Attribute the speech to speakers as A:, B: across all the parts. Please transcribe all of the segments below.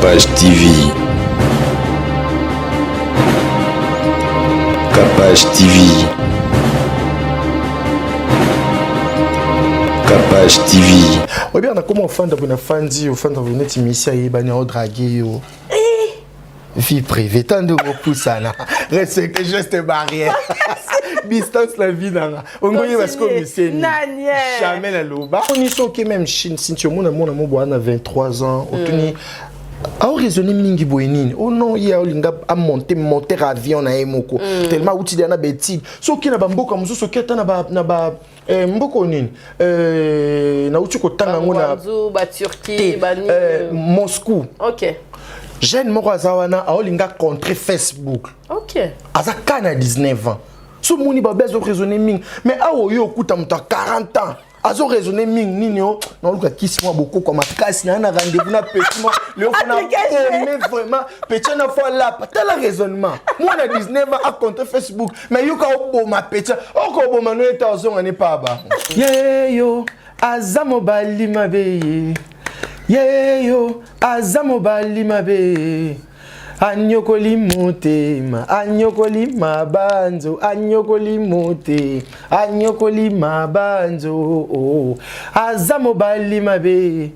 A: Capage TV. Capage TV. Capage TV.
B: oyebi nakoma ofanda boye nafandi ofanda boye neti misi ayebani aodrague yo vie privée ta nde okopusana respecte geste barrière distance la vie nanga ongoyeba sikoyo miseni jamais naloba oni soki même chine sinti omona mona mo boa na 23 ans otuni aoraisonne mingi boye nini o oh non ye aolinga amonte monter avion na ye moko mm. tellement auti deya na baétude soki na bamboka mosusu oki ata na ba eh, mboka nini eh, nauti kotanga yango na
C: eh,
B: moscou
C: okay.
B: Jeune moko aza wana aolinga contre Facebook.
C: Okay.
B: Aza ka na 19 ans. So moni babe azo raisonner mingi. Mais awa oyo okuta moto ya 40 ans. Azo raisonner mingi nini o naoluka kisi mwa bokoko makasi na na rendez-vous na petit mwa leo fona kome vraiment petit na fo alapa tala raisonnement mwana 19 ans a contre Facebook mais yoka oboma petit okoboma no ete ozonga ne pa ba yeyo aza mobali mabe ye yeyo aza mobali mabe anyokoli motema anyokoli mabanzo anyokoli mote anyokoli mabanzo oh. aza mobali mabe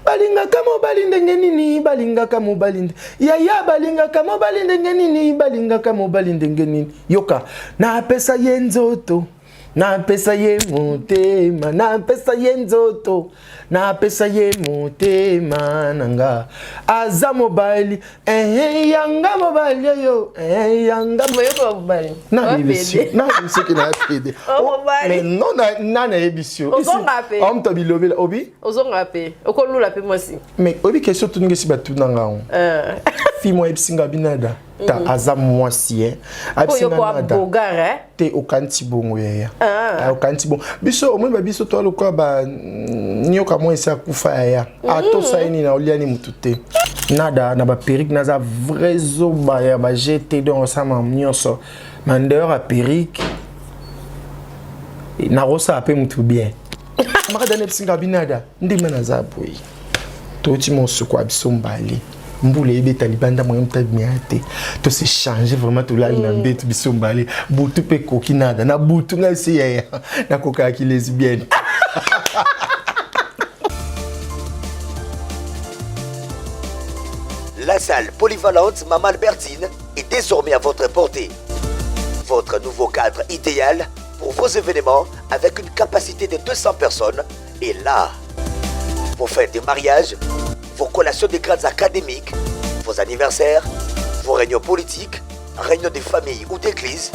B: balingaka mobali ndenge nini balingaka mobali nde yaya balingaka mobali ndenge nini balingaka mobali ndenge nini yoka napesa ye nzoto napesa ye motema napesa ye nzoto napesa ye motema na nga aza mobali eh, yanga mobali oyo eh, yanga nayebisi soki na pede oh, mais non na nayebisi yo omto bilobela obi
C: ozonga mpe okolula mpe mwasi
B: mais oyebi question toninga esi batuna nga yango
C: eh.
B: fi mwa yebisi nga binada ta mm. aza mwasi ye
C: eh?
B: te okanisi bongo yaya ah. Ah, okanisi bongo biso omoni babiso toa lokola banyoka mwa esi akufa yaya mm. atosa ye nini aoliani motu te nada na baperike naza vrai zoba ya bagete donc osama nyonso na ndehors ya perike nakosala mpe motu bien makada nebisinga binada ndenge naza boye toti mosuku ya biso mbale mbula ebeta libanda moye moto abimia te to se change vraiment tolali na mm. mbeto biso mbale butu mpe ekoki nada na butu ngai se yaya nakokaki lesbienne.
D: La salle polyvalente Maman Albertine est désormais à votre portée. Votre nouveau cadre idéal pour vos événements avec une capacité de 200 personnes est là. Vos fêtes de mariage, vos collations de grades académiques, vos anniversaires, vos réunions politiques, réunions de famille ou d'église,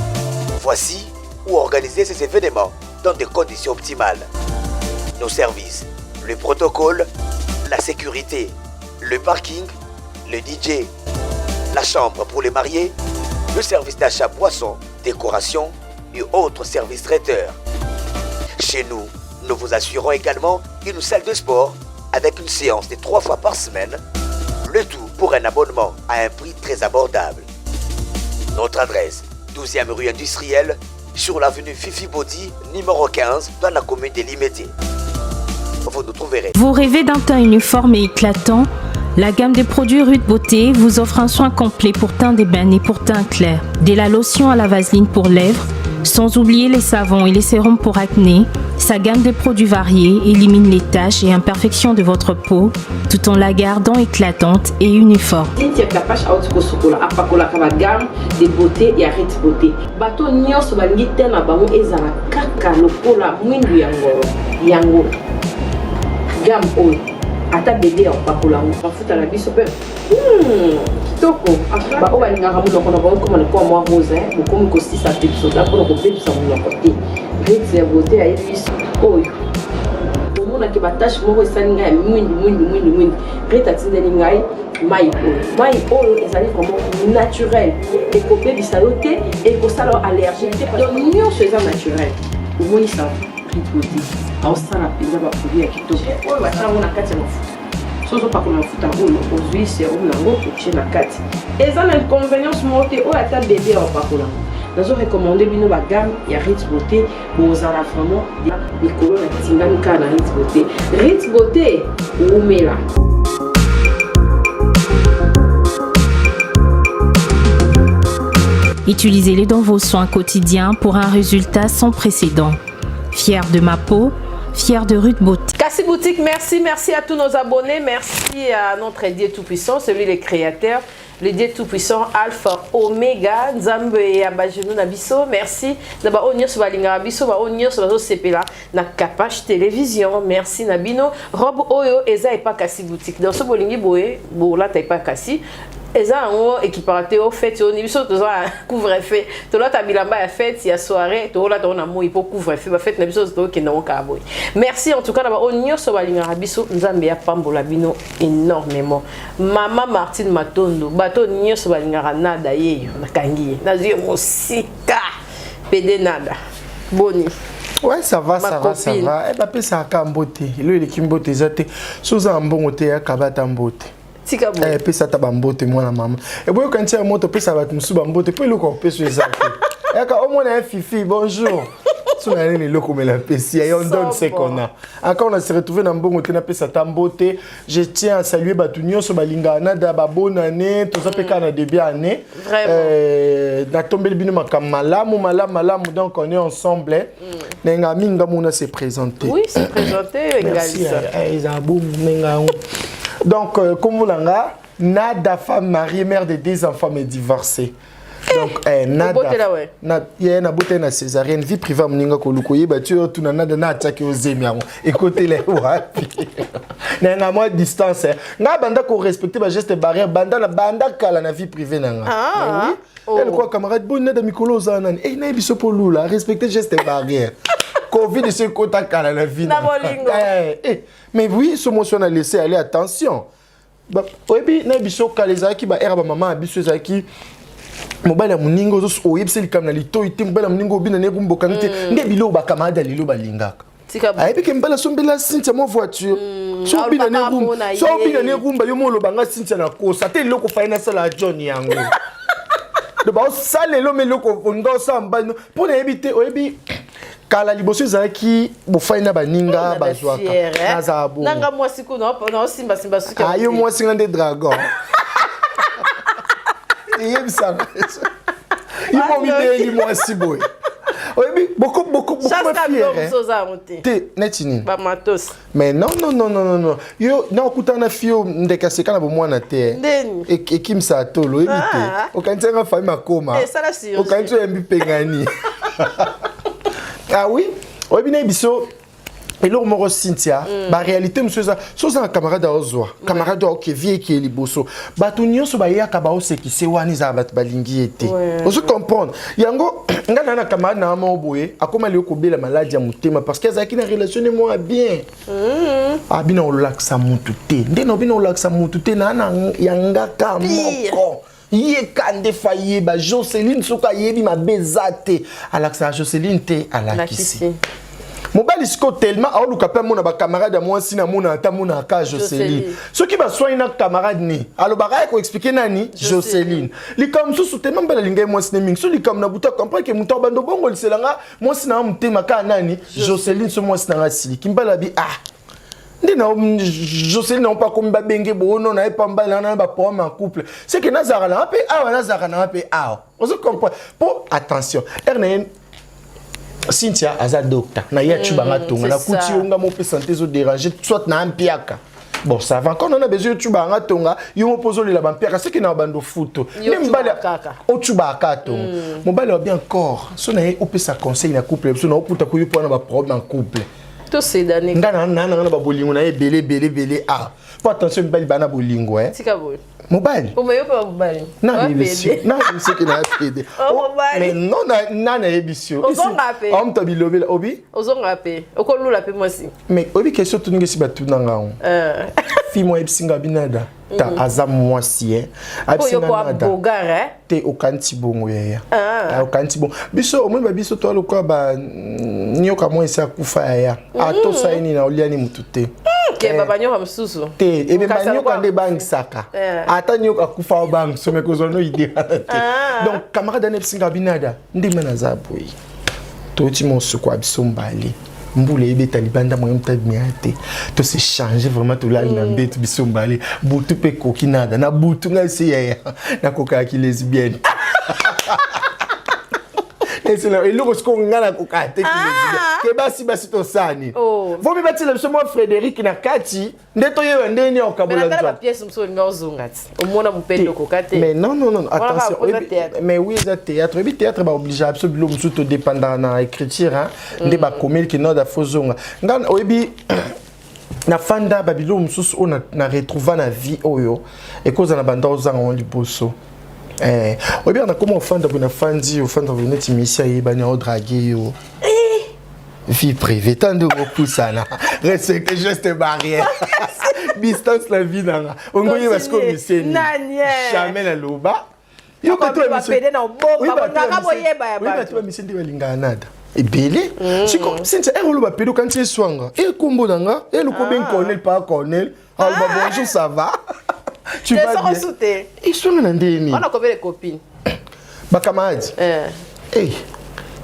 D: voici où organiser ces événements dans des conditions optimales. Nos services, le protocole, la sécurité, le parking, le DJ, la chambre pour les mariés, le service d'achat boisson, décoration et autres services traiteurs. Chez nous, nous vous assurons également une salle de sport avec une séance de trois fois par semaine, le tout pour un abonnement à un prix très abordable. Notre adresse, 12e rue industrielle, sur l'avenue Fifi Bodi, numéro 15, dans la commune de Limédé. Vous nous trouverez.
E: Vous rêvez d'un teint uniforme et éclatant La gamme des produits Rude Beauté vous offre un soin complet pour teint d'ébène et pour teint clair. Dès la lotion à la vaseline pour lèvres, sans oublier les savons et les sérums pour acné, sa gamme de produits variés élimine les taches et imperfections de votre peau tout en la gardant éclatante et uniforme.
F: Cynthia Kapash auti kosukola apakolaka ba gamme de beauté ya Ritz Beauté. Bato nyonso balingi te na bango ezala kaka lokola mwindu ya ngolo yango gamme oyo ata bebe ya kopakola yango mafuta na biso mpe hmm, kitoko baoyo balingaka monoko na bango ekoma lokola mwa rose bokomi kosisa pepsoda mpona kobebisa monoko te Ritz ya beauté ayebi biso oyo omonaki batache moko esali ngai ya mwindu mwindu mwindu mwindu Rit atindeli ngai mai oyo mai oyo ezali vraiment naturel ekobebisa yo te ekosala yo allergie te donc nyonso eza naturel omoni sa Rit beauté aosala mpenza baproduit ya kitoko oyo batia yango na kati ya mafuta so ozopakola mafuta oyo ozwi serum yango otie na kati eza na inconvenience moko te oyo ata bebe ya opakola yango nazo recommande bino bagamme ya Ritz Beauté bozala vraiment likolo na tingami kaka na Ritz Beauté. Ritz Beauté wumela.
E: Utilisez-les dans vos soins quotidiens pour un résultat sans précédent. Fier de ma peau, fier de Ruth Beauté.
C: Cassi Boutique, merci, merci à tous nos abonnés, merci à notre Dieu Tout-Puissant, celui le créateur, le Dieu Tout-Puissant, Alpha, Omega, Nzambe ya bagenou na biso, merci. Na ba oyo nyonso balingaka biso, ba oyo nyonso bazosepela na Kapash Télévision, merci na bino. Robe oyo eza epa Cassi Boutique. Donc so bolingi boye, bolata epa Cassi. Eza yango ekipaka te o fête oyo ni biso toza couvre feu, tolata bilamba ya fête ya soirée, tolata yango na moi po couvre feu, ba fête na biso tokende yango kaka boye. Merci en tout cas na ba oyo nyonso balingaka biso, Nzambe ya pambola bino énormément. Mama Martine Matondo, bato nyonso balingaka nada yeyo, nakangi ye, nazwi ye mosika pede nada. Boni.
B: Ouais, ça va,
C: Ma
B: ça va, ça
C: copine.
B: va. Eh, bapesaka mbote. Elo eleki mbote eza te. So oza na mbongo te, yakaba ata mbote.
C: Tika boye.
B: Eh, pesa ata bambote mwana mama. Eboyi okanisi ya moto opesa bato mosusu bambote mpo eloko opesa eza te. Yaka omona ye fifi, bonjour. So na nini eloko omela pesi ya on donne ce qu'on a. Encore on se retrouve na mbongo te napesa ata mbote. Je tiens à saluer bato nyonso balingaka nada ba bonne année, toza pe kaka na début année.
C: Vraiment.
B: Natombeli bino makambo malamu, malamu, malamu, donc on est ensemble. Nenga minga mona se présenter.
C: Oui, se présenter,
B: Merci,
C: Ngalisa.
B: eza bon, nenga yango. Donc, comme vous l'avez, Nada, femme mariée, mère de 2 enfants, mais divorcée. Donc, Nada,
C: Obotela, ouais.
B: na, ye, na bote na césarienne, vie privée, moninga koluko, ye, ba, tu, tu, na, nada, na, attaqué aux amis, yango. Écoutez les, wapi. Na, na, moi, distance, hein. Nga, banda ko respecter, ba, geste barrière, banda, na, banda, kala, na vie privée, na, nga.
C: Ah.
B: Mais oui.
C: Oh.
B: Elle, quoi, camarade, bon, nada, mikolo, za, nani. Eh, na, biso, po, lula, respecter geste barrière. Covid, c'est kota, kala, na vie,
C: Na
B: na.
C: bolingo.
B: Eh, eh. Mais oui, ce mois, on a laissé aller, attention. Ba, oyebi, na biso, kala, ezalaki, ba, era, ba, maman, biso, ezalaki, mobali ya moninga, ozo, oyebi se likambo na litoi te, mobali ya moninga, obina na ye kumboka te. Nde biloko ba camarade ya lelo balingaka.
C: Tika bo.
B: Ayebi ke mobali asombela Cynthia mwa voiture. So obina
C: Alobaka
B: ne rumba,
C: mpo na
B: so
C: ye.
B: obina ne rumba, yo mo olobanga Cynthia na kosa. Te eloko fai nasala ya John yango. Donc, ba osala elo, me eloko olinga osala mobali no. Mpo nayebi te, oyebi, kala liboso ezalaki bofai na baninga
C: Na
B: bazwaka.
C: fière, eh.
B: Nazala bongo.
C: Nanga mwasi kuna, na osimba simba suki ya
B: Ah, yo
C: moke.
B: mwasi nga nde dragon. Eyebisaka. Yo mo mideli mwasi boye. Oyebi, boko, boko, boko
C: Chasse
B: ma
C: ka
B: fière,
C: biloko
B: eh.
C: mosusu oza yango te.
B: Te, neti nini?
C: Ba matos.
B: Mais non, non, non, non, non, non. Yo, na okutana na fio ndeke aseka na bomwana te.
C: Ndeni?
B: Ekimisa tolo, oyebi te.
C: Ah.
B: Okanisi nga famille makoma.
C: Eh, sala chirurgie.
B: Okanisi oyembi pengani. Ah oui, oyebi na biso eloko moko Cynthia, ba réalité mosusu eza, so oza na camarade aozwa, camarade oyo oke vie eke liboso. Bato nyonso bayaka baosekise wana ezala bato balingi ye te. Ozo comprendre. Yango, nga na na camarade na moko boye, akoma lelo kobela maladie ya motema parce que azalaki na relation ne moko ya bien. Abina olakisa mutu te. Nde na obina olakisa mutu te na na ya ngaka
C: Pire.
B: moko. Ye ka nde fa yeba Joseline soki ayebi mabe eza te. Alakisaka Joseline te, alakisi.
C: Alakisi.
B: Mobali siko tellement aoluka pe amona ba camarade ya mwasi na mona ata mona ka Joseline.
C: Joseline.
B: Soki baswani na camarade ni, alobaka ye ko expliquer nani? Joseline. Likambo mosusu tellement mbala alinga ye mwasi ne mingi. So likambo na butu comprendre que moto abando bongolisela nga mwasi na nga motema kaka nani? Joseline so mwasi na nga siliki. Mbala bi, ah, nde na Joseline na mpa komi babenge bono na ye pamba na na ba problème en couple. C'est que nazalaka na nga mpe awa, nazalaka na nga mpe awa. Ozo comprendre? Po attention, er na ye Cynthia aza docteur. Na ye achuba nga tonga. Na
C: c'est
B: kuti
C: ça.
B: yo nga mo pe santé zo déranger, soit na mpiaka. Bon, ça va encore, on a besoin de chuba nga tonga, yo mo pozo lela ba mpiaka, c'est que na bando futo.
C: Yo
B: Ne mbali
C: chuba kaka.
B: o chuba kaka tonga. Mobali wa bien encore. So na ye opesa conseil na couple, so na oputa ko yo po na ba problème en couple.
C: To sedane.
B: Nga na na na na ba bolingo na ye belé belé belé ah. Po attention mibali bana bolingo eh.
C: Tika boye.
B: Mobali.
C: Omo yo pe ba mobali.
B: Na
C: Wa
B: yebisi.
C: pede.
B: Na yebisi ke na pede.
C: Oh, mobali.
B: Mais non na na na yebisi.
C: Ozonga pe.
B: Homme to bilobela obi.
C: Ozonga pe. Okolula pe mwasi.
B: Mais obi question tuninge si batuna nga on. Fi moi yebisi nga binada. Ta aza mwasi eh.
C: Po
B: Abisi
C: yo
B: nga
C: ko
B: nada.
C: bogar eh.
B: Te okanti bongo yaya.
C: Ah.
B: Ah, okanti bongo. Biso omoni ba biso to lokola ba nyoka moi esi akufa yaya. Atosa ye nini na olia ni mutu te.
C: Ke ba banyoka mosusu.
B: Te, ebe
C: Okasa
B: banyoka
C: lokola
B: nde bangisaka.
C: Eh.
B: Ata nyoka akufa obangisa, mais kozwa no idée wana te.
C: Ah.
B: Donc camarade ane bisinga binada, ndenge naza boye. Toti mosuku ya biso mbale. Mbula ebeta libanda moyen moto abimela te. To se changer vraiment tolali na mbeto biso mbale. Butu pe koki nada. Na butu ngai se yaya. Nakokaki lesbienne. Esela eloko sikoyo ngai nakoka te ke basi basi tosala nini?
C: Oh.
B: Vomi batiela biso mwa Frédéric na kati nde toyeba ndenge nini okabola
C: nzwa.
B: Nzwa
C: Pièce mosusu olinga ozonga ti omona mopende okoka te.
B: Mais non, non, non,
C: Wana
B: attention.
C: kaka
B: Oyebi-
C: théâtre.
B: Mais oui, eza théâtre. Oyebi théâtre baobligea biso bilo mosusu todépendaka na écriture, hein. Nde bakomeli ke noda fozonga. Ngai oyebi nafanda babilo mosusu oyo na retrouva na vie oyo ekozala na banda ozanga ngo liboso. Eh, oyebi kaka nakoma ofanda boye, nafandi, ofanda boye neti misi ayebani aodrague yo. Vie privée ta nde okopusana, respecte geste barrière, distance la vie nanga ongoyeba sikoyo miseni.
C: Nani, eh?
B: Jamais naloba.
C: Bapede na obomba, bongaka boyeba ya bato.
B: Bato bamisi nde balingaka nada ebele. Siko Cynthia ere oloba pede okanisi eswanga ekombo na nga elokobe Cornel pa Cornel aloba bonjour, ça va, tu vas
C: soko
B: bien?
C: su te.
B: Eswanga na ndeni.
C: Wana kobele copine.
B: Bacamarade.
C: Eh.
B: Hey,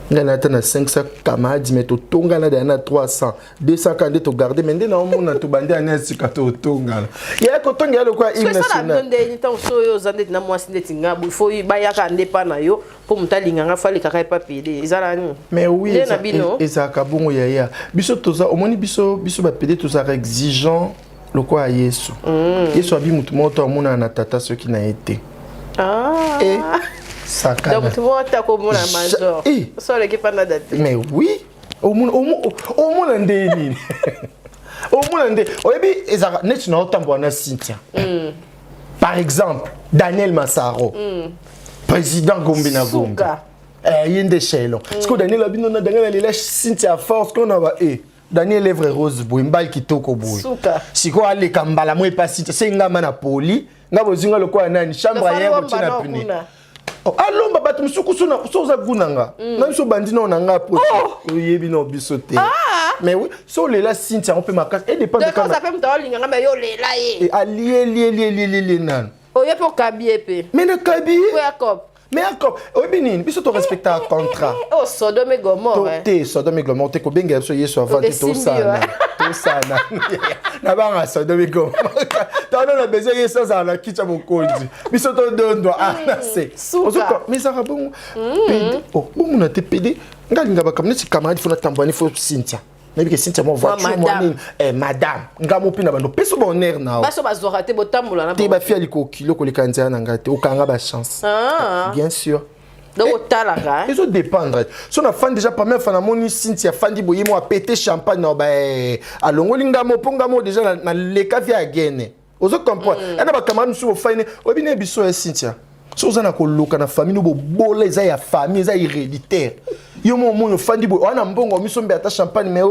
B: ngai nata na 500 camarades, mais totongana deya na 300, 200 ka nde togarde, mais nde naomona tobandi ane ya sika, totongana yaya kotonga ya lokola
C: Soki
B: hymne
C: esala bino
B: national.
C: ndeni ntango so oyo oza ndeti na mwasi ndeti nga boye, fo bayaka nde pa na yo mpo moto alinganga fo alekaka epa pede, ezala nini?
B: Mais oui.
C: Nde na bino.
B: Ezalaka bongo yaya. Biso toza, omoni biso bapede tozalaka exigeant lokola Yesu. Yesu abi motu moko to amonana na tata soki na ye te.
C: Ah.
B: E
C: Donc
B: sakana.
C: motu moko te akomona major
B: Eh.
C: so aleki pa nada te.
B: Mais oui, omona nde nini, omona nde oyebi ezalaka neti na otambola na Cynthia, par exemple Daniel Masaro, président Gombe na Gombe.
C: Suka.
B: Eh, ye nde chelon sikoyo Daniel abino na Daniel alela Cynthia force kona ba e Daniel lèvre rose boye, mbali kitoko boye.
C: Suka.
B: Sikoyo aleka mbala mo epa Cynthia se ngama na poli nga bozinga lokola nani chambre ye kotie na pine. Oh, alomba bato mosusu kusu so oza gu na nga na biso obandi nao na nga po oyebi nao biso te. Mais oui, so olela Cynthia yango mpe makasi edépendre.
C: Donc oza mpe moto aolinganga me yo olela ye.
B: Alielielielielieli nano.
C: Oye mpe okabi ye mpe.
B: Mais nakabi ye.
C: Po ya cop.
B: Mais encore oyebi nini, biso torespectaka contrat.
C: O Sodome et Gomorrhe.
B: Te, Sodome et Gomorrhe te, kobengela biso Yesu avant te.
C: Esimbi,
B: Tosana tosana na banga Sodome et Gomorrhe tano na besoin Yesu azala na kiti ya mokonzi, biso todondwa ana se.
C: Suka.
B: Mais ezalaka bongo pede. Oh, bomona te pede nga alinga bakambo neti camarade fo natambwani fo Cynthia, nayebi ke Cynthia mwa voiture mwa
C: madame.
B: nini, eh, madame nga mo mpe na bando pesa bonheur na yo.
C: Baso bazwaka te botambola na
B: Te.
C: bango.
B: Bafi aliko okilo koleka nzela na ngai te, okanga bachance.
C: Ah.
B: Bien sûr.
C: Donc otalaka, hein?
B: Ezodépendre. So nafandi déjà première fois, namoni Cynthia afandi boye mo apete champagne na ba alongoli ngamo mpo ngamo déjà naleka vi agene, ozo comprendre? Ena bacamarade mosusu bofaine oyebi na biso ya Cynthia, so oza na koluka na famille no bobola, eza ya famille, eza héréditaire. Yo mo omoni ofandi boye oa na mbongo misombe ata champagne, mais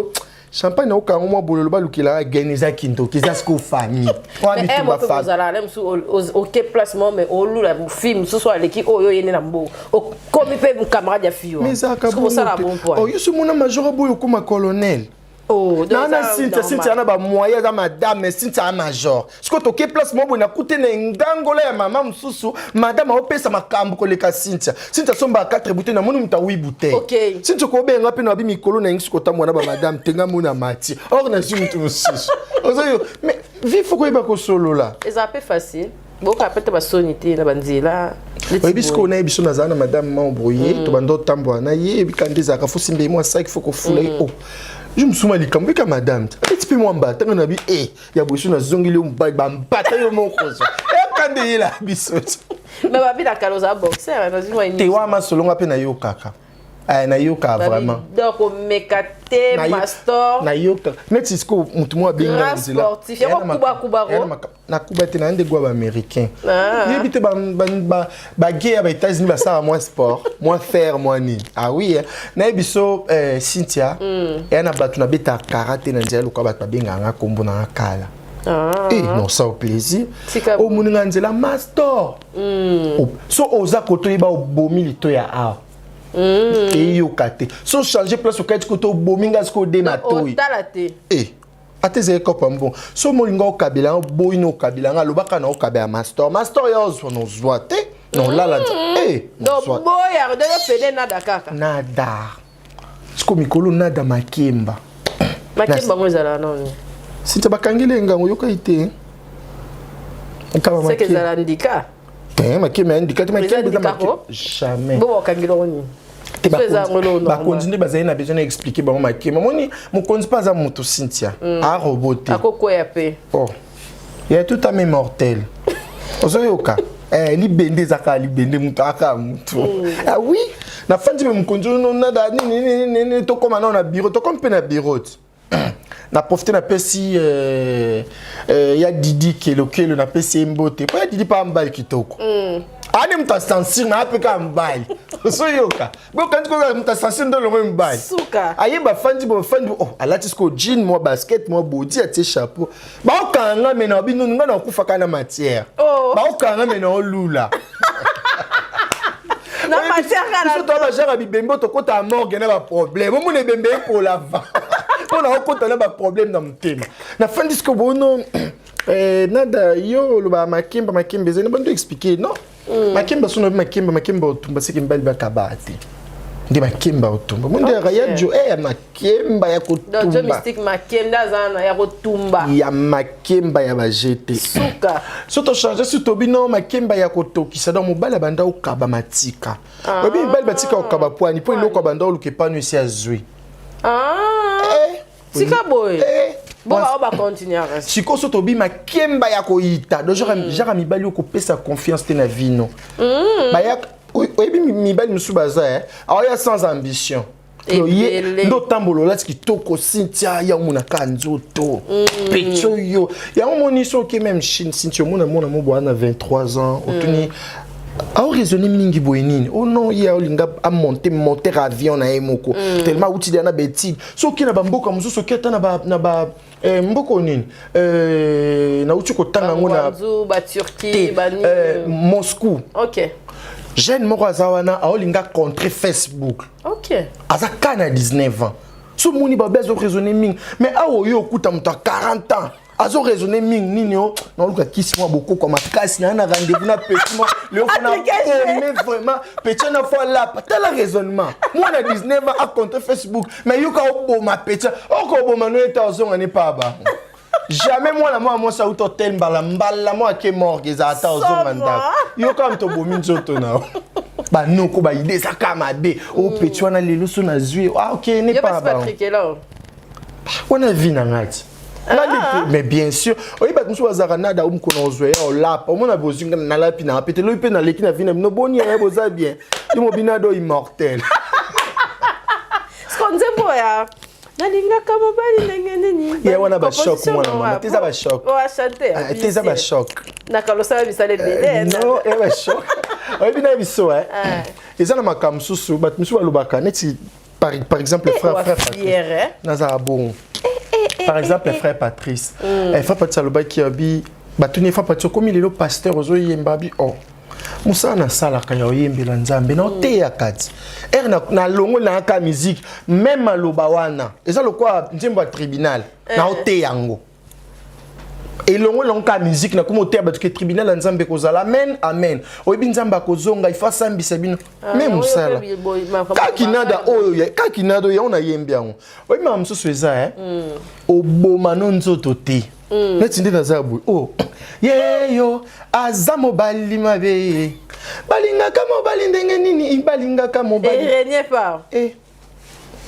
B: champagne naokango mwa bololo balukelaka gene, eza kindoki, eza siko famille oa
C: Mais
B: bitumba
C: moto
B: famille.
C: kozala ale mosusu oke place moko mais olula fille mosusu aleki oyo oyende na mbongo, okomi mpe camarade ya fille.
B: Mais ezalaka
C: bosala
B: bongo
C: bon
B: te.
C: point.
B: Oh, yo so mona major boye okóma colonel.
C: Oh, donc
B: Na na
C: eza
B: Cynthia
C: normal.
B: Cynthia na bamoyen, aza madame, mais Cynthia aza major. Sikoyo toke place moko boye, nakute na engangola ya mama mosusu, madame aopesa makambo koleka Cynthia. Cynthia asombaka 4 bouteille, namoni moto awi bouteille. Cynthia kobenga mpe na babi mikolo na yengisi kotambola na bamadame te, nga mona mati or nazwi moto mosusu ozoyo. Mais vi fo koyeba kosolola.
C: Ezala mpe facile, boyoka mpe te basoni te na banzela neti
B: Oyebi
C: boye.
B: sikoyo nayebi so nazala na madame mambroye, tobanda otambola na ye, ebika nde ezalaka fo simba ye mwa saki, fo kofula ye. O je mosuma likambo eka madame te abeti mpe mwa mbata, nga na bi e ya boye so nazongeli yo mobali bambata yo mokozwa eka nde yela biso te.
C: Mais babi na kala ozala boxer, nazwi mwa
B: Te wana masolonga mpe nayokaka. Eh, nayoka vraiment.
C: Donc omeka te mastor.
B: Nayoka neti sikoyo motu moko abenga na
C: Grand
B: nzela.
C: sportif. Yango kuba-kuba
B: Eya na
C: ko?
B: Nakuba te, na nde gwa baaméricain.
C: Ah.
B: Yebi te bagay ya baÉtats-Unis basala mwa sport, mwa faire mwa nini. Ah oui, eh. Nayebi so eh, Cynthia eya na bato nabetaka kara te na nzela lokola bato babengaka nga nkombo na nga kala.
C: Ah.
B: Eh, non, ça au plaisir.
C: Tika
B: omoni nga nzela mastor. So oza koto oyeba obomi lito ya awa eyoka te, so change place okati koto obomi nga sikoyo ode matoi.
C: Otala te.
B: Eh, ata ezali kopa mbongo so molinga okabela yango boyi na okabela yango alobaka na okabela mastor, mastor ya ozwa na ozwa te na olala eh,
C: Donc
B: nazwa.
C: boya donc pede nada kaka.
B: Nada siko mikolo nada makemba.
C: Makemba yango ezala nani?
B: Sinta bakangeli ye ngango oyokai te. Nkaba
C: Seke
B: makemba.
C: ezala ndika.
B: Te, makemba ya ndika te, makemba eza
C: ndika
B: makemba
C: ko?
B: jamais.
C: Bo bakangeli yango nini?
B: Te, bakonzi nde bazali na besoin na expliquer bango makemba. Omoni, mokonzi mpe aza moto, Cynthia, arobot te.
C: Akokwea mpe.
B: Oh, ya tout âme mortel, ozoyoka? Eh, libende eza kaka libende, moto aka moto. Ah oui, nafandi mpe mokonzi oyo nada nini nini, tokóma nao na bureau, tokómi mpe na bureau ti na profite, napesi ya Didi Kelokelo, napesi ye mbote mpo ya Didi mpa mobali kitoko. Ani moto asansire na ape kaka mobali, ozoyoka? Bokanzi koka moto asansire nde olongo mobali.
C: Suka.
B: Ayeba afandi bo, afandi bo, oh, alati sikoyo jean, mwa basket, mwa body, atie chapeau. Baokanga me na bino, nga na okufa kaka na matière.
C: Oh.
B: Baokanga me na olula.
C: Na matière kaka.
B: Biso toa bajare bibembe oyo tokɔta ya morgue na baproblème, omona ebembe epola va mpona okɔta na baproblème na motema. Nafandi siko bono, nada yo olobaka makemba, makemba ezali na bando expliquer non makemba so nabi makemba, makemba otumba seke mibali bakabaa te, nde makemba otumba mo nde ya jo ya makemba ya
C: Donc Jo
B: kotumba.
C: Mystique, makemba aza na ya kotumba.
B: Ya makemba ya bajete.
C: Suka.
B: So tochange si tobi no makemba ya kotokisa. Donc mobali abanda okaba matika, oyebi mibali batika kokaba pwani mpo eloko abanda oluka epano esi azwi.
C: Ah.
B: Eh,
C: Tika boye.
B: Eh,
C: bo bao bacontinuer.
B: Sikoyo so tobi makemba ya koyita, donc genre mibali oyo kopesa confiance te na vino baya. Oyebi mibali mosusu baza aoya sans ambition. Donc, ye
C: Ebele.
B: nde otambola olati kitoko, Cynthia, ya omonaka nzoto peti oyo yango omoni. So oke même Chine, Cynthia, omona mona mo boya na 23 ans, otuni aoraisonne mingi boye nini? Oh non, ye aolinga amonte monter avion na ye moko, tellement auti deya na baétude. So oke na bamboka mosusu, oke ata na ba mboka oyo nini, nauti kotanga yango na
C: Guangzhou, baturquie.
B: Te,
C: Banini.
B: Moscou. Jeune moko aza wana, aolinga contre Facebook. Aza ka na 19 ans, so omoni babe azoraisonne mingi. Mais awa oyo okuta moto ya 40 ans azoraisonne mingi nini? O naoluka kisi mwa bokoko makasi na rendez-vous na petit mwa leo fona
C: Appliqué.
B: ome vraiment petit na fo alapa. Tala raisonnement, mwana 19 ans acontre Facebook, mais yoka oboma petit, okoboma no ete ozonga ne pa bango jamais. Mwana mwa mwasi auta hotel, mbala mbala mwa ake morgue, ezala ata ozonga ndako, yoka moto obomi nzoto na yo. Banoko baide eza kaka mabe. O petit wana lelo so nazwi, ah ok, ne
C: Yo
B: pa
C: basi
B: bango.
C: Patrick elo.
B: Wana vie na ngai ti nga nde te, mais bien sûr oyebi bato mosusu bazalaka nada o mokolo ozwa ya olapa, omona bozwi nga nalapi na pete lobi mpe naleki na vie na bino. Boni ya boza bien, yo mobi nada o immortel.
C: Siko nzembo ya nalingaka mobali ndenge nini?
B: Ye wana bachoc, mwana mama, te eza bachoc.
C: Oachante.
B: Ah, te eza bachoc.
C: Nakalosala misala ebele.
B: Non, eza bachoc. Oyebi na biso,
C: Ah.
B: eza na makambo mosusu bato mosusu balobaka neti par exemple frère Patrice.
C: Fier, eh?
B: Nazala bongo, par exemple frère Patrice. Frère Patrice alobaki, abi batuni frère Patrice, okomi lelo pasteur, ozoyemba, abi oh mosala nasalaka ya oyembela Nzambe na oteyaka ti ere nalongoli nayaka musique. Même maloba wana eza lokola nzembo ya tribunal na oteya yango, elongoli nango kaka musique, nakoma oteya bato ke tribunal ya Nzambe ekozala. Amen, amen. Oyebi Nzambe akozonga, ifo asambisa bino me mosala kaki nada oyo, kaki nada oyo yango nayembi yango. Oyebi maka mosusu eza oboma no nzoto te, neti nde naza boye. O yeyo aza mobali mabe, balingaka mobali ndenge nini? Balingaka mobali
C: Erenie pa.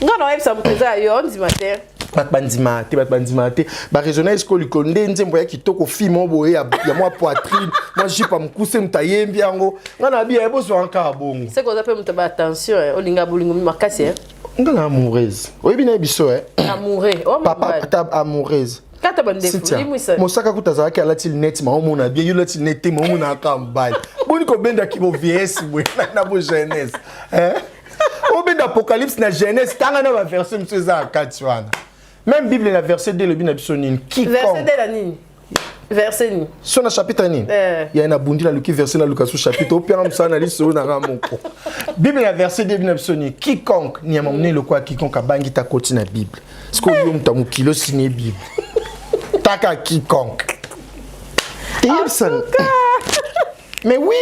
C: Nga na oyebisa moto eza ya yo, ondima te.
B: Bato bandima te, bato bandima te, baraisonne esiko likolo nde nzembo ya kitoko, fille moko boye ya mwa poitrine, mwa jupe ya mokuse, moto ayembi yango. Nga na biya ebozwaka kaka bongo.
C: Seke oza mpe moto ba attention, olinga bolingo makasi, eh?
B: Nga na amoureuse, oyebi na ye biso,
C: Amoureux o
B: papa
C: mobali.
B: Ta amoureuse.
C: Kata bandefu.
B: Cynthia,
C: Limwisa.
B: Mosaka kuta azalaki alati lunette, ma omona bien, yo olati lunette te, ma omonaka mobali. Boni kobendaki bo vieillesse boye na bo jeunesse, eh? Obenda Apocalypse na Jeunesse, tanga na baverset mosusu eza na kati wana. Même Bible na verset 2 elobi na biso nini?
C: Verset
B: Quiconque
C: de la nini, verset nini?
B: So na chapitre nini?
C: Eh.
B: Ya na bundi naluki verset, naluka so chapitre, opianga mosala na liso na nga moko. Bible na verset 2 elobi na biso nini? Quiconque, nyama monene lokola quiconque abangi ta koti na Bible. Sikoyo yo moto ya mokili osine Bible taka quiconque teyebisa. Mais oui,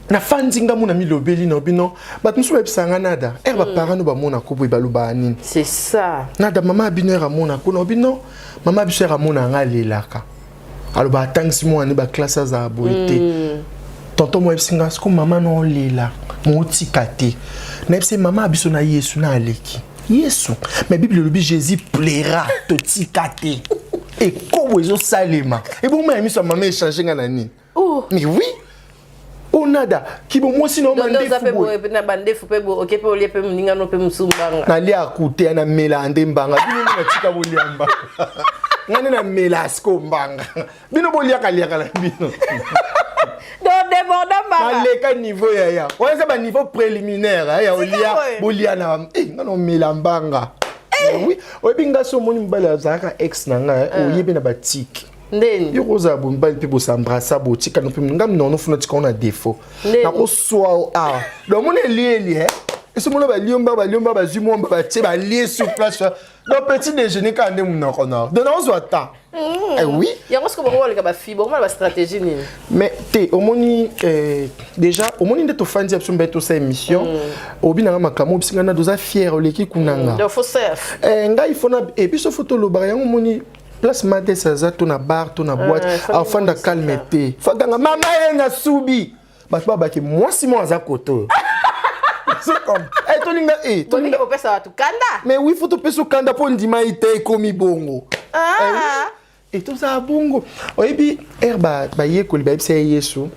B: nafandi nga mona milobeli na bino, bato mosusu bayebisaka nga nada ere baparent no bamonako boye, balobaka nini?
C: C'est ça.
B: Nada, mama ya bino ere amonako na bino, mama ya biso ere amona nga alelaka, aloba atangisi mwana ne baclasse azala boye te. Tonton mo yebisi nga siko mama na olela motika te. Na yebisi mama biso na Yesu na aleki. Yesu. Mais Bible elobi Jésus plaira totika te. Ekobo ezosalema. Ebongo ya miso ya mama echange nga na nini?
C: Oh.
B: Mais oui. Onada kibo mwasi na yo mandefu boye.
C: Na bandefu pe bo oke pe olie pe moninga no pe mosusu mbanga.
B: Nalia akute na mela nde mbanga. Bino nde natika bolia mbanga. Nga nde na mela siko mbanga. Bino boliaka liaka na bino.
C: Donc débordant mbanga.
B: Naleka niveau yaya. Oyo eza ba niveau préliminaire ya olia bolia na eh nga na mela mbanga. Eh. Oui, oyebi nga so omoni mobali azalaka ex na nga oyebi na batike.
C: Ndeni.
B: Yo kozala bombali mpe bosambrasa botikana mpe nga nono funa tika ona défaut. Nakoswa awa. Donc mona elieli eh. Esomona baliomba baliomba bazwi mwamba batie balie sur place. Donc petit déjeuner kaka nde monoko na. Donc nakozwa temps. Eh oui.
C: Yango siko bango baleka ba fille, bango ba stratégie nini?
B: Mais te omoni eh, déjà omoni nde tofandi ya biso mbe tosala émission. Obi nanga makambo bisinga na doza fier oleki kunanga.
C: Donc faut surf.
B: Eh ngai faut na et biso faut tolobaka yango omoni place mades aza to na bar to na boîte afanda calme te faganga mama ye na subi bato babaki mwasi mo aza koto tolinga
C: eh, tolinga kopesa bato kanda
B: mais oui faut topesa kanda mpo ndima ye te ekomi bongo
C: ah.
B: e tozala bongo oyebi ere bayekoli bayebisa ye yesu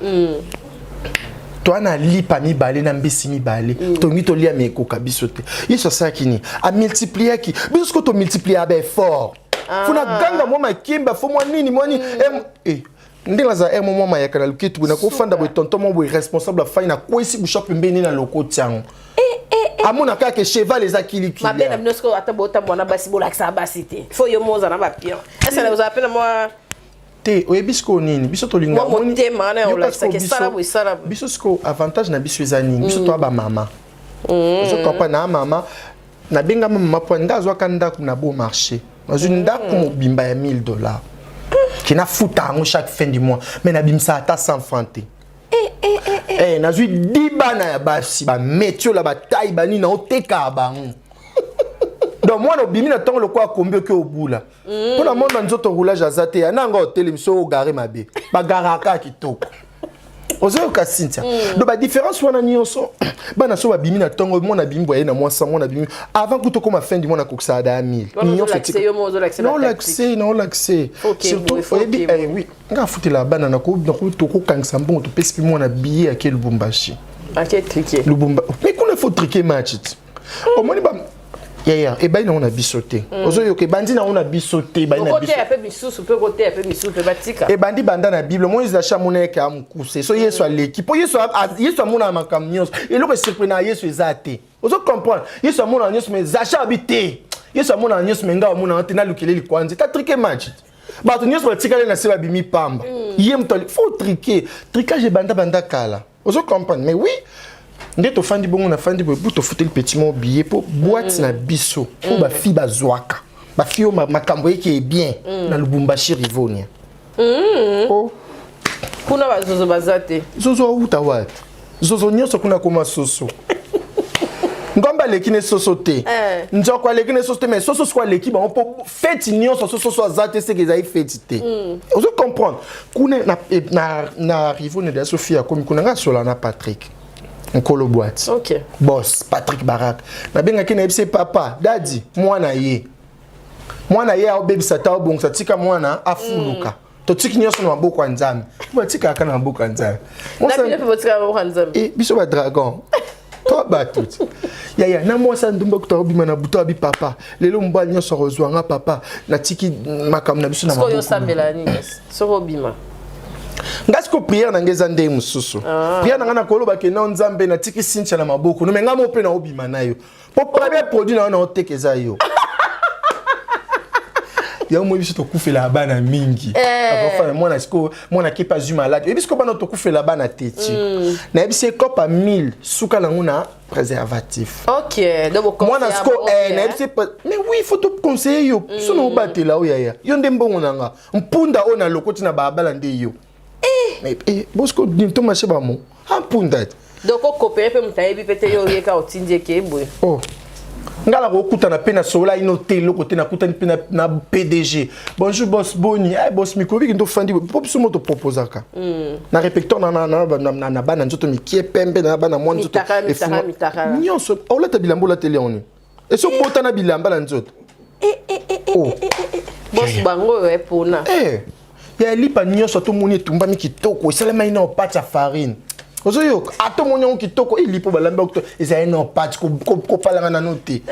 B: toa na lipa mibale na mbisi mibale tongi tolia me ekoka biso te. Yesu asalaki nini? Amultipliaki biso. Sikoyo tomultiplia baeffort. Fo na ganga mwa makemba, fo mwa nini mwa nini. Eh, ndenge naza ere mwa mayaka na luketu boye, nakofanda boye, tonton mwa boye responsable afai, nakwesi busha pembeni na lokoti yango, amona kaka ke cheval eza kilikili.
C: Mabe na bino sikoyo, ata botambola na basi, bolakisaka basi te. Fo yo mo oza na bapion ese ozala mpe na mwa
B: Te, oyebi sikoyo nini? Biso tolinga
C: Mwa motema wana ya olakisaka esala boye, esala boye.
B: Biso sikoyo avantage na biso eza nini? Biso toya bamama, ozokompa na mama nabengama mama mpo nga azwaka ndako na beau marché, nazwi ndako mobimba ya 1000 $ ke nafuta yango chaque fin du mois, mais nabimisa ata 100 franc te. Eh, nazwi 10 bana ya basi, bametiola batai banini, naotekaka bango. Donc mwana obimi na ntongo lokola kombi, oke obula mpo na mona nzoto roulage aza te ya nanga otelemi so ogare mabe, bagaraka kitoko. Ozoyoka, Cynthia? Donc badifférence wana nyonso, bana so babimi na ntongo, mwana abimi boye na mwasa, mwana abimi avant kuta okoma fin du mois, nakokisaka da ya 1000.
C: Wana ozolakisa yo mo, ozolakisa ba
B: Naolakise, naolakise.
C: Ok,
B: Surtout
C: boye, faut
B: oyebi
C: ok,
B: eh, oui, nga afutela bana, tokokangisa mbongo, topesi mpe mwana billet ake Lubumbashi.
C: Ake triquer.
B: Lubumba, mais kuna faut triquer match ti omoni ba yaya ebai nango na biso te. Ozoyoka, ebandi nango na biso te, ebai na biso.
C: Okoteya mpe misusu mpe, okoteya mpe misusu mpe batika.
B: Ebandi banda na Bible. Moi Zacha amona eke amokuse so Yesu aleki mpo Yesu Yesu amonaka makambo nyonso. Eloko esurprenaka Yesu eza te. Ozo comprendre? Yesu amonaka nyonso, mais Zacha abi te, Yesu amonaka nyonso, mais ngai amonaka te. Nalukele likwanzi ta triquer match, bato nyonso batikali na se, babimi pamba. Ye moto faut triquer. Tricage ebanda banda kala, ozo comprendre? Mais oui, nde tofandi bongo, nafandi boye bu tofuteli petit mo billet mpo boîte na biso oyo bafille bazwaka, bafille oyo makambo eke bien na Lubumbashi, Rivonia. Oh.
C: Kuna bazozo baza te.
B: Zozo auta wapi? Zozo nyonso kuna koma soso. Ngomba aleki ne soso te.
C: Eh.
B: Nzoko aleki ne soso te, mais soso siko aleki bango mpo feti nyonso so soso aza te, seke ezali feti te. Ozo comprendre? Kuna na Rivonia de Sofia akomi kuna, nga asola na Patrick, nkolo boîte. Boss Patrick Barak, nabengaki, nayebisi ye: "Papa dadi, mwana ye, mwana ye aobebisa ta, obongisa, tika mwana afuluka. Totiki nyonso na maboko ya Nzambe." Batikaka na maboko ya Nzambe.
C: Na bino mpe botikaka maboko ya Nzambe.
B: Eh, biso badragon to bato ti yaya na mwasi ya ndumba kuta obima na butu, abi: "Papa, lelo mobali nyonso akozwa nga. Papa, natiki makambo na biso na
C: Sikoyo
B: maboko."
C: osambela nini soki obima?
B: Nga siko prière na nga eza ndenge mosusu. Prière na nga, nakoloba ke no Nzambe, natiki Cynthia na maboko no, me nga mo mpe naobima na yo, mpo premier produit na yo naoteka eza yo. Yango moi biso tokufela bana mingi. Akofana mwana sikoyo, mwana kepe azwi maladi. Oyebi sikoyo bana tokufela bana te ti nayebisi ekope ya 1000, suka nango na préservatif.
C: Ok, donc
B: mwana sikoyo nayebisi, mais oui, faut toconseiller yo so na obatela oyo yaya yo nde mbongo na nga, mpunda oyo na lokoti na balabala nde yo. Bosiko tomashe bamo ampunda te.
C: Donc okopere mpe moto ayebi mpe te, yo oyeka otindi eke boye.
B: Oh. Nga nakokutana mpe na solola ino te eloko te, nakutani mpe na PDG. Bonjour boss, boni? Ay boss, mikolo biki ndofandi mpo biso mo toproposaka na répertoire na bana nzoto mikie, pembe, na bana mwa nzoto nyonso. Olata bilamba, olateli yango nini? Esi obota na bilamba na nzoto?
C: Boss, bango oyo epona.
B: Ya lipa nyonso atomoni etumbami kitoko, esalemai na opati ya farine. Ozoyoka, atomoni yango kitoko, elipo balambi yango kitoko, ezali na opati kopalanga nano te.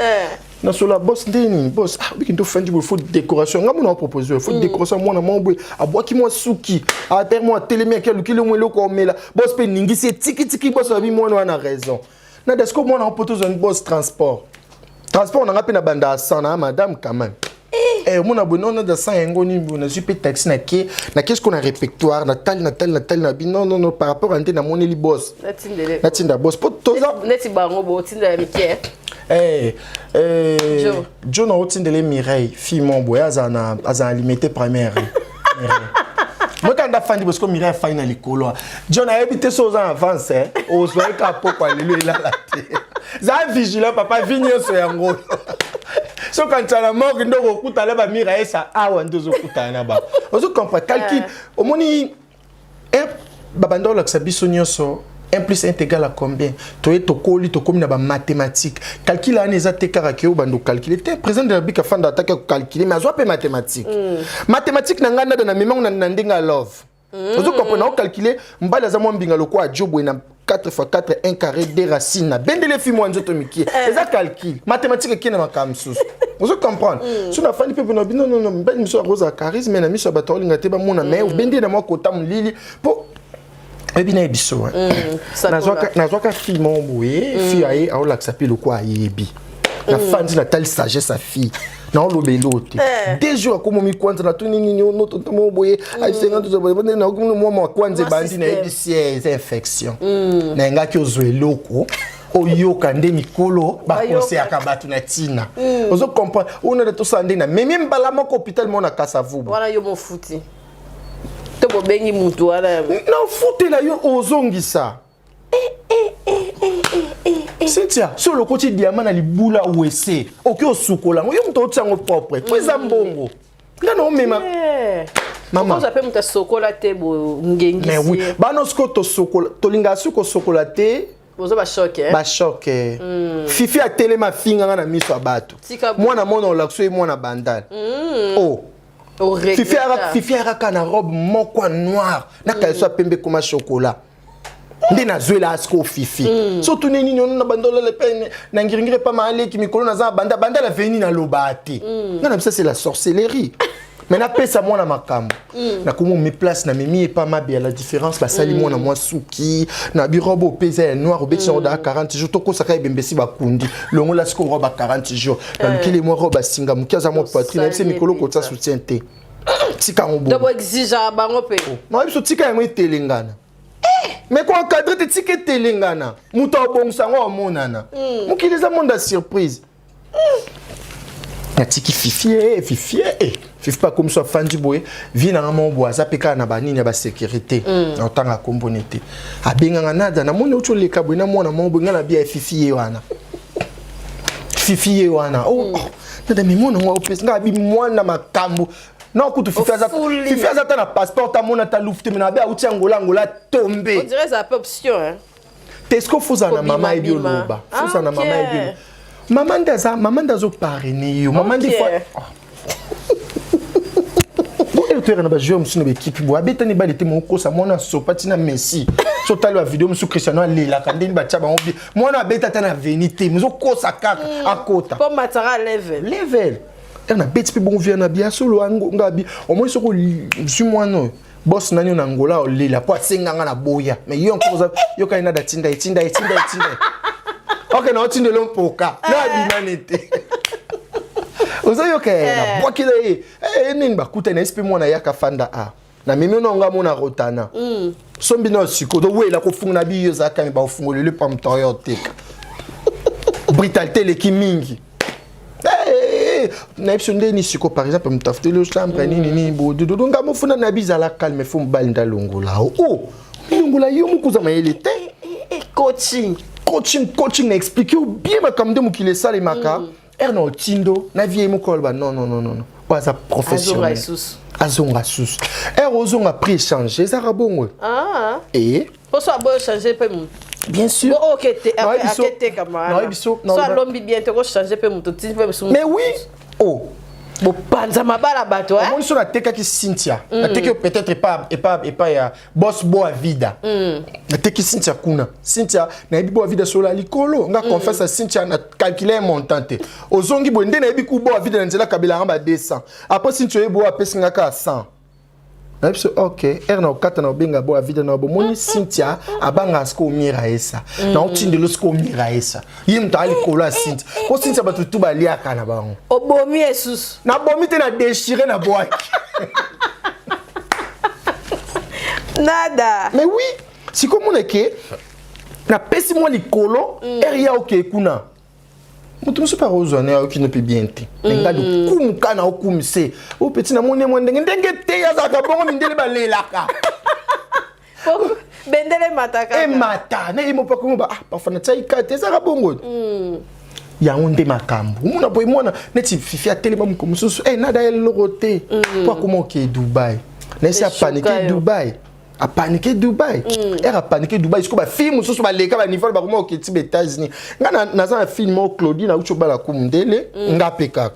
B: Nasola boss nde nini? Boss, ah, biki ndo fandi boye, faut décoration. Nga mona propose, faut décoration. Mwana mwa boye abwaki mwa suki ater mwa atelemi, ake alukili mwa eloko omela. Boss mpe ningisi etikitiki. Boss abi mwana wana raison na desko mwana po tozwani. Boss, transport nanga mpe na banda ya 100 na madame quand même. Eh, omona boye, non, na 100 yango nini boye? Nazwi mpe taxi, nake nake siko na réfectoire, natali, natali, natali na bi non, non, non, par rapport a nde namoneli boss, natinda boss po toza
C: neti bango botindela mike.
B: Eh, eh, jo na otindele Mireille, fille mo boye aza na Limete première. Mokanda afandi bosiko, Mireille afandi na likolo. John ayebi te so oza na avance, ozwaki kaka pokwa lelo elala te. Za vigilant papa, vi nyonso yango soki na morgue nde okokutana bamira esa awa nde ozokutana na bango. Ozocomprendre calcul, omoni babanda olakisa biso nyonso 1 plus 1 égale à combien? Toye tokoli, tokomi na bamathématique. Calcul wana eza te kaka ke oyo bando calcule te. Président de la République afanda ataki akocalcule, mais azwa mpe mathématique. Mathématique na ngai nada na memango na ndenge ya love. Ozo comprendre, naocalcule mobali aza mwa mbinga lokwa ajo boye na 4 fois 4, 1 carré, 2 racine, na bendele fi mwa nzoto mikie. Eza calcul mathématique ekei na makambo mosusu. Ozo comprendre, so nafandi mpe mpona bino, nono mibali mosusu akozala charisme na miso ya bato, aolinga te bamona, mais obendeli na mwa kota molili mpo oyebi na ye biso. Nazwaka fille moko boye, fille aye aolakisa mpe lokwa ayebi. Nafandi, natali sagesse ya fille, naoloba elo te. 2 jours akomomi kwanza, natuni nini onototo moko boye asenga mwa makwanza ebandi. Nayebisi ye eza infection. Nayengaki ozwa eloko oyoka nde mikolo bakonseyaka bato na ntina. Ozo comprendre, oyo nde tosala nde na memi mbala moko hôpital moko na Kasavubu.
C: Wana yo mofuti to bobengi mutu wana?
B: Nafutela yo, ozongisa. Cynthia, so olokoti diamant na libula wese, oki osukola yango, yo moto otia yango propre po eza mbongo nga na omema.
C: Mama mpe moto asokola te, bongengisi.
B: Mais oui, bana sikoyo tosokola, tolingaka soki kosokola te.
C: Boza bachoc.
B: Bachoc. Fifi atelema, afinganga na miso ya bato. Mwana mwana olakisa ye mwana bandal o Fifi ayakaka na robe moko ya noir na caleçon ya pembe ekoma chocolat nde nazwela sikoyo Fifi. So tuni nini ono na bandolele mpe na ngiringiri epa maaleki mikolo naza na banda banda la veni, naloba te nga na bisa c'est la sorcellerie. Mais napesa mwana makambo, nakomi omi place, na memi epa mabe ya la différence, basali mwana mwa suki na birobe oyo mpe eza ya noir, obeti yango daa 40 jours, tokosaka ebembesi bakundi longola sikoyo robe ya 40 jours, nalukili mwa robe asinga moke, aza mwa poitrine. Nayebisi mikolo kotia soutien te, tika yango.
C: Donc boexigeaka bango mpe?
B: Na biso tika yango etelengana, mais koencadre te, tika etelengana, moto abongisa yango amonana. Mokili eza monde ya surprise. Natiki Fifi e Fifi e Fifi mpe akomi so afandi boye vie nanga moko boye, aza mpe kaka na banini ya basécurité na otanga komboni te. Abenganga nada, namoni oti oleka boye na mwana moko boye. Nga na bia ya Fifi ye wana, Fifi ye wana. Oh, oh, nada me mwana ngo opesa nga abi mwana makambo non kutu Fifi aza
C: Ofuli.
B: Fifi aza ata na passeport, amona ata lufu te, me na abe auti Angola, Angola tombe.
C: On dirait eza pe option, hein.
B: Te, est-ce que fozala na mama ayebi
C: Kobima, bima.
B: oloba fozala na mama ayebi oloba. Mama nde aza mama, nde azoparraine yo, mama nde. Bo ere toyaka na bajoueur mosusu na baekipe boye, abetani bale te, mokosa mwana asopa ntina Messi. So otali bavideo mosusu, Cristiano alelaka ndeni batya bango bi mwana abeta ata na veni te, mozokosa kaka akota.
C: Mpo matara level.
B: Level ere nabeti mpe bongo via na bia solo nga bi omoi soki ozwi mwana oyo, boss nani oyo na Ngola olela mpo asenganga na boya, mais yo encore oza yokani nada tinda ye, tinda ye, tinda ye, tinda ye. Ok, na otindela mpoka na abimani te, ozoyoka ye, nabwakela ye. Eh, nini bakutani nayesi mpe mwana yaka fanda a na memi ono nga mona rotana sombi na siko towela kofunga na biyo ezalaka me baofungolele pa moto oyo oteka brutalité eleki mingi. Na biso ndeni siko, par exemple moto afuteli chambre nini nini bodododo, nga mofunda na bizala calme, fo mobali nde alongola o milongola yo moko oza mayele te.
C: Coaching.
B: Coaching, coaching na explique yo bien makambo nde mokili esalemaka. Ere na otindo na vie moko aloba non non non non, oyo aza professionnel, azonga susu. Ere ozonga, prix échange ezaka bongo.
C: Ah.
B: E
C: poso aboyo change mpe motu.
B: Bien sûr.
C: Oketekama so alombi bien te, kochange mpe moto, tindi mpe mosusu.
B: Mais oui, oh.
C: Bopanza mabala bato.
B: Omoni, so natekaki Cynthia, nateki yo peut-être epa ya boss Boa Vida. Nateki Cynthia kuna. Cynthia nayebi Boa Vida sola likolo nga confiance ya Cynthia, na calcule montant te. Ozongi boye nde nayebi ku Boa Vida na nzela kabelanga ba 200. Après Cynthia oyebi oyo apesi nga kaka 100. Nayebi so ok, ere na okata na obenga Boa Vida na bomoni Cynthia abangaka sikoyo omira esa na otindelo sikoyo omira esa ye moto aya likolo ya Cynthia, po Cynthia bato tu baliaka na bango.
C: Obomi esusu.
B: Nabomi te, na déchiré, na bwaki.
C: Nada.
B: Mais oui, sikoyo omona ke napesi mwa likolo, ere ya okee kuna, moto mosusu mpe akozwa na ayoki no mpe bien te. Me nga lokumu ka na okumise o petit, namoni mwa ndenge ndenge te, azalaka bongo, mindele balelaka.
C: Bendele emata.
B: Emata na ye moko akomi ah, parfois natiaki ka te, ezalaka bongo. Yango nde makambo omona boye, mwana neti Fifi atelema moko mosusu e nada eloko te, mpo akoma okee Dubai, nayesi apanike Dubai, apanike Dubai, ere apanike Dubai. Sikoyo bafille mosusu baleka baniveau, bakoma oketi ba États-Unis. Nga naza na fille moko, Claudine, auti obala ku mundele, nga mpe kaka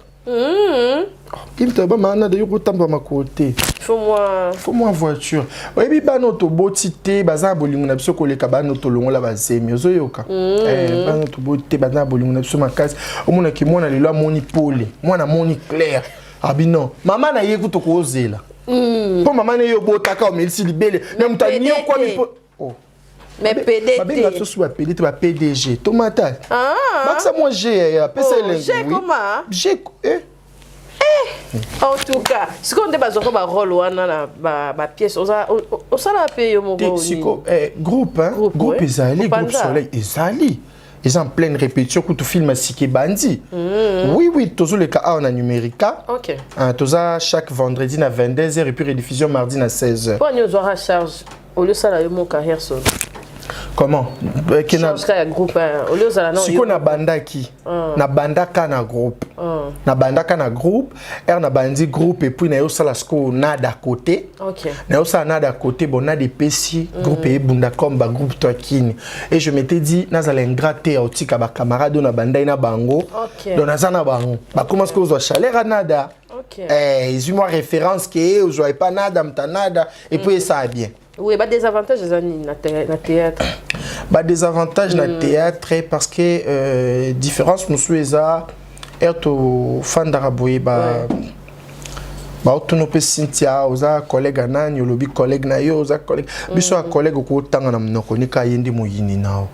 B: imta bamana de yo kotambola makolo te.
C: Faut
B: mwa voiture. Oyebi, bana oyo toboti te baza na bolingo na biso koleka bana oyo tolongola bazemi. Ozoyoka, bana oyo toboti te baza na bolingo na biso makasi. Omonaki mwana lelo amoni pole, mwana amoni clair, abi non, mama na ye kutu kozela mpo mama na ye obotaka omelisi libele me moto aniokwami mpo oh.
C: Mais PD.
B: Babenga biso su bapd te, ba PDG. Tomata, bakisa mwa G ya apesa elengi.
C: G comment?
B: G eh.
C: En tout cas, sikoyo nde bazwaka barole wana na bapièce, osala mpe yo moko?
B: Siko groupe, groupe ezali, groupe Soleil ezali, eza en pleine répétition kutu, film asika ebandi. Oui, tozoleka awa na Numérica. Toza chaque vendredi na 22h et puis rediffusion mardi na 16h.
C: Mpo ani ozwaka charge au lieu osala yo mo carrière solo?
B: Comment?
C: Ya groupe au lieu ozala?
B: Sikoyo nabandaki, nabandaka na groupe, nabandaka na groupe, ere nabandi groupe et puis nayosala sikoyo Nada côté, nayosala Nada côté. Bon, Nada epesi groupe eyebunda comme bagroupe to akini et je m'étais dit nazala ingrat te ya otika bacamarade oyo nabandai na bango. Donc naza na bango, bakoma sikoyo ozwa chaleur ya Nada, ezwi mwa référence ke ozwa epa Nada, moto Nada, et puis esala bien.
C: Oui, badésavantage eza nini na théâtre?
B: Badésavantage na théâtre, parce que différence mosusu eza ere tofandaka boye, ba baotuna mpe Cynthia oza collègue ya nani, olobi collègue na yo, oza collègue biso ya collègue, okotanga na monoko nika ye nde moyini na yo.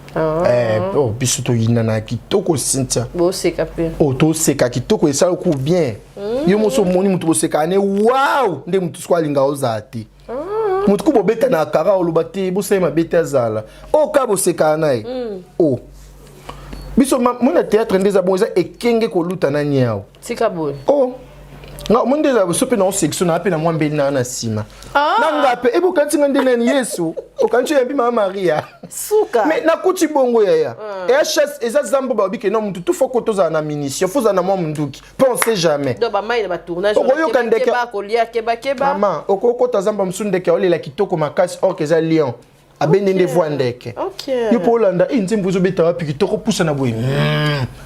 B: Oh, biso toyina na kitoko, Cynthia.
C: Boseka mpe.
B: Oh, toseka kitoko, esala ku bien. Yo moso omoni moto boseka ne waw, nde moto siko alinga ozala te. Moto ku bobeta na kara, oloba te bosala mabe te, azala oyo ka bosekaka na ye. O biso mona théâtre nde eza bon, eza ekenge koluta na niawo.
C: Tika boye.
B: Oh, nga omoni nde eza so mpe na osection na mpe na mwa mbeli na na nsima na nga mpe ebokanisi nga nde nani Yesu, okanisi oyambi mama Maria.
C: Suka.
B: Mais nakuti bongo yaya, eya chasse, eza zambo, balobi ke non, mutu tu faut ko tozala na munition, faut ozala na mwa munduki mpo on sait jamais.
C: Donc bamai na batournage.
B: Okoyoka ndeke.
C: Kolia, kebakeba.
B: Mama, okokota zamba mosusu, ndeke aolela kitoko makasi, or eza lion abende nde voix ndeke. Yo mpo olanda e nzembo ezobeta wapi kitoko, pusa na boye,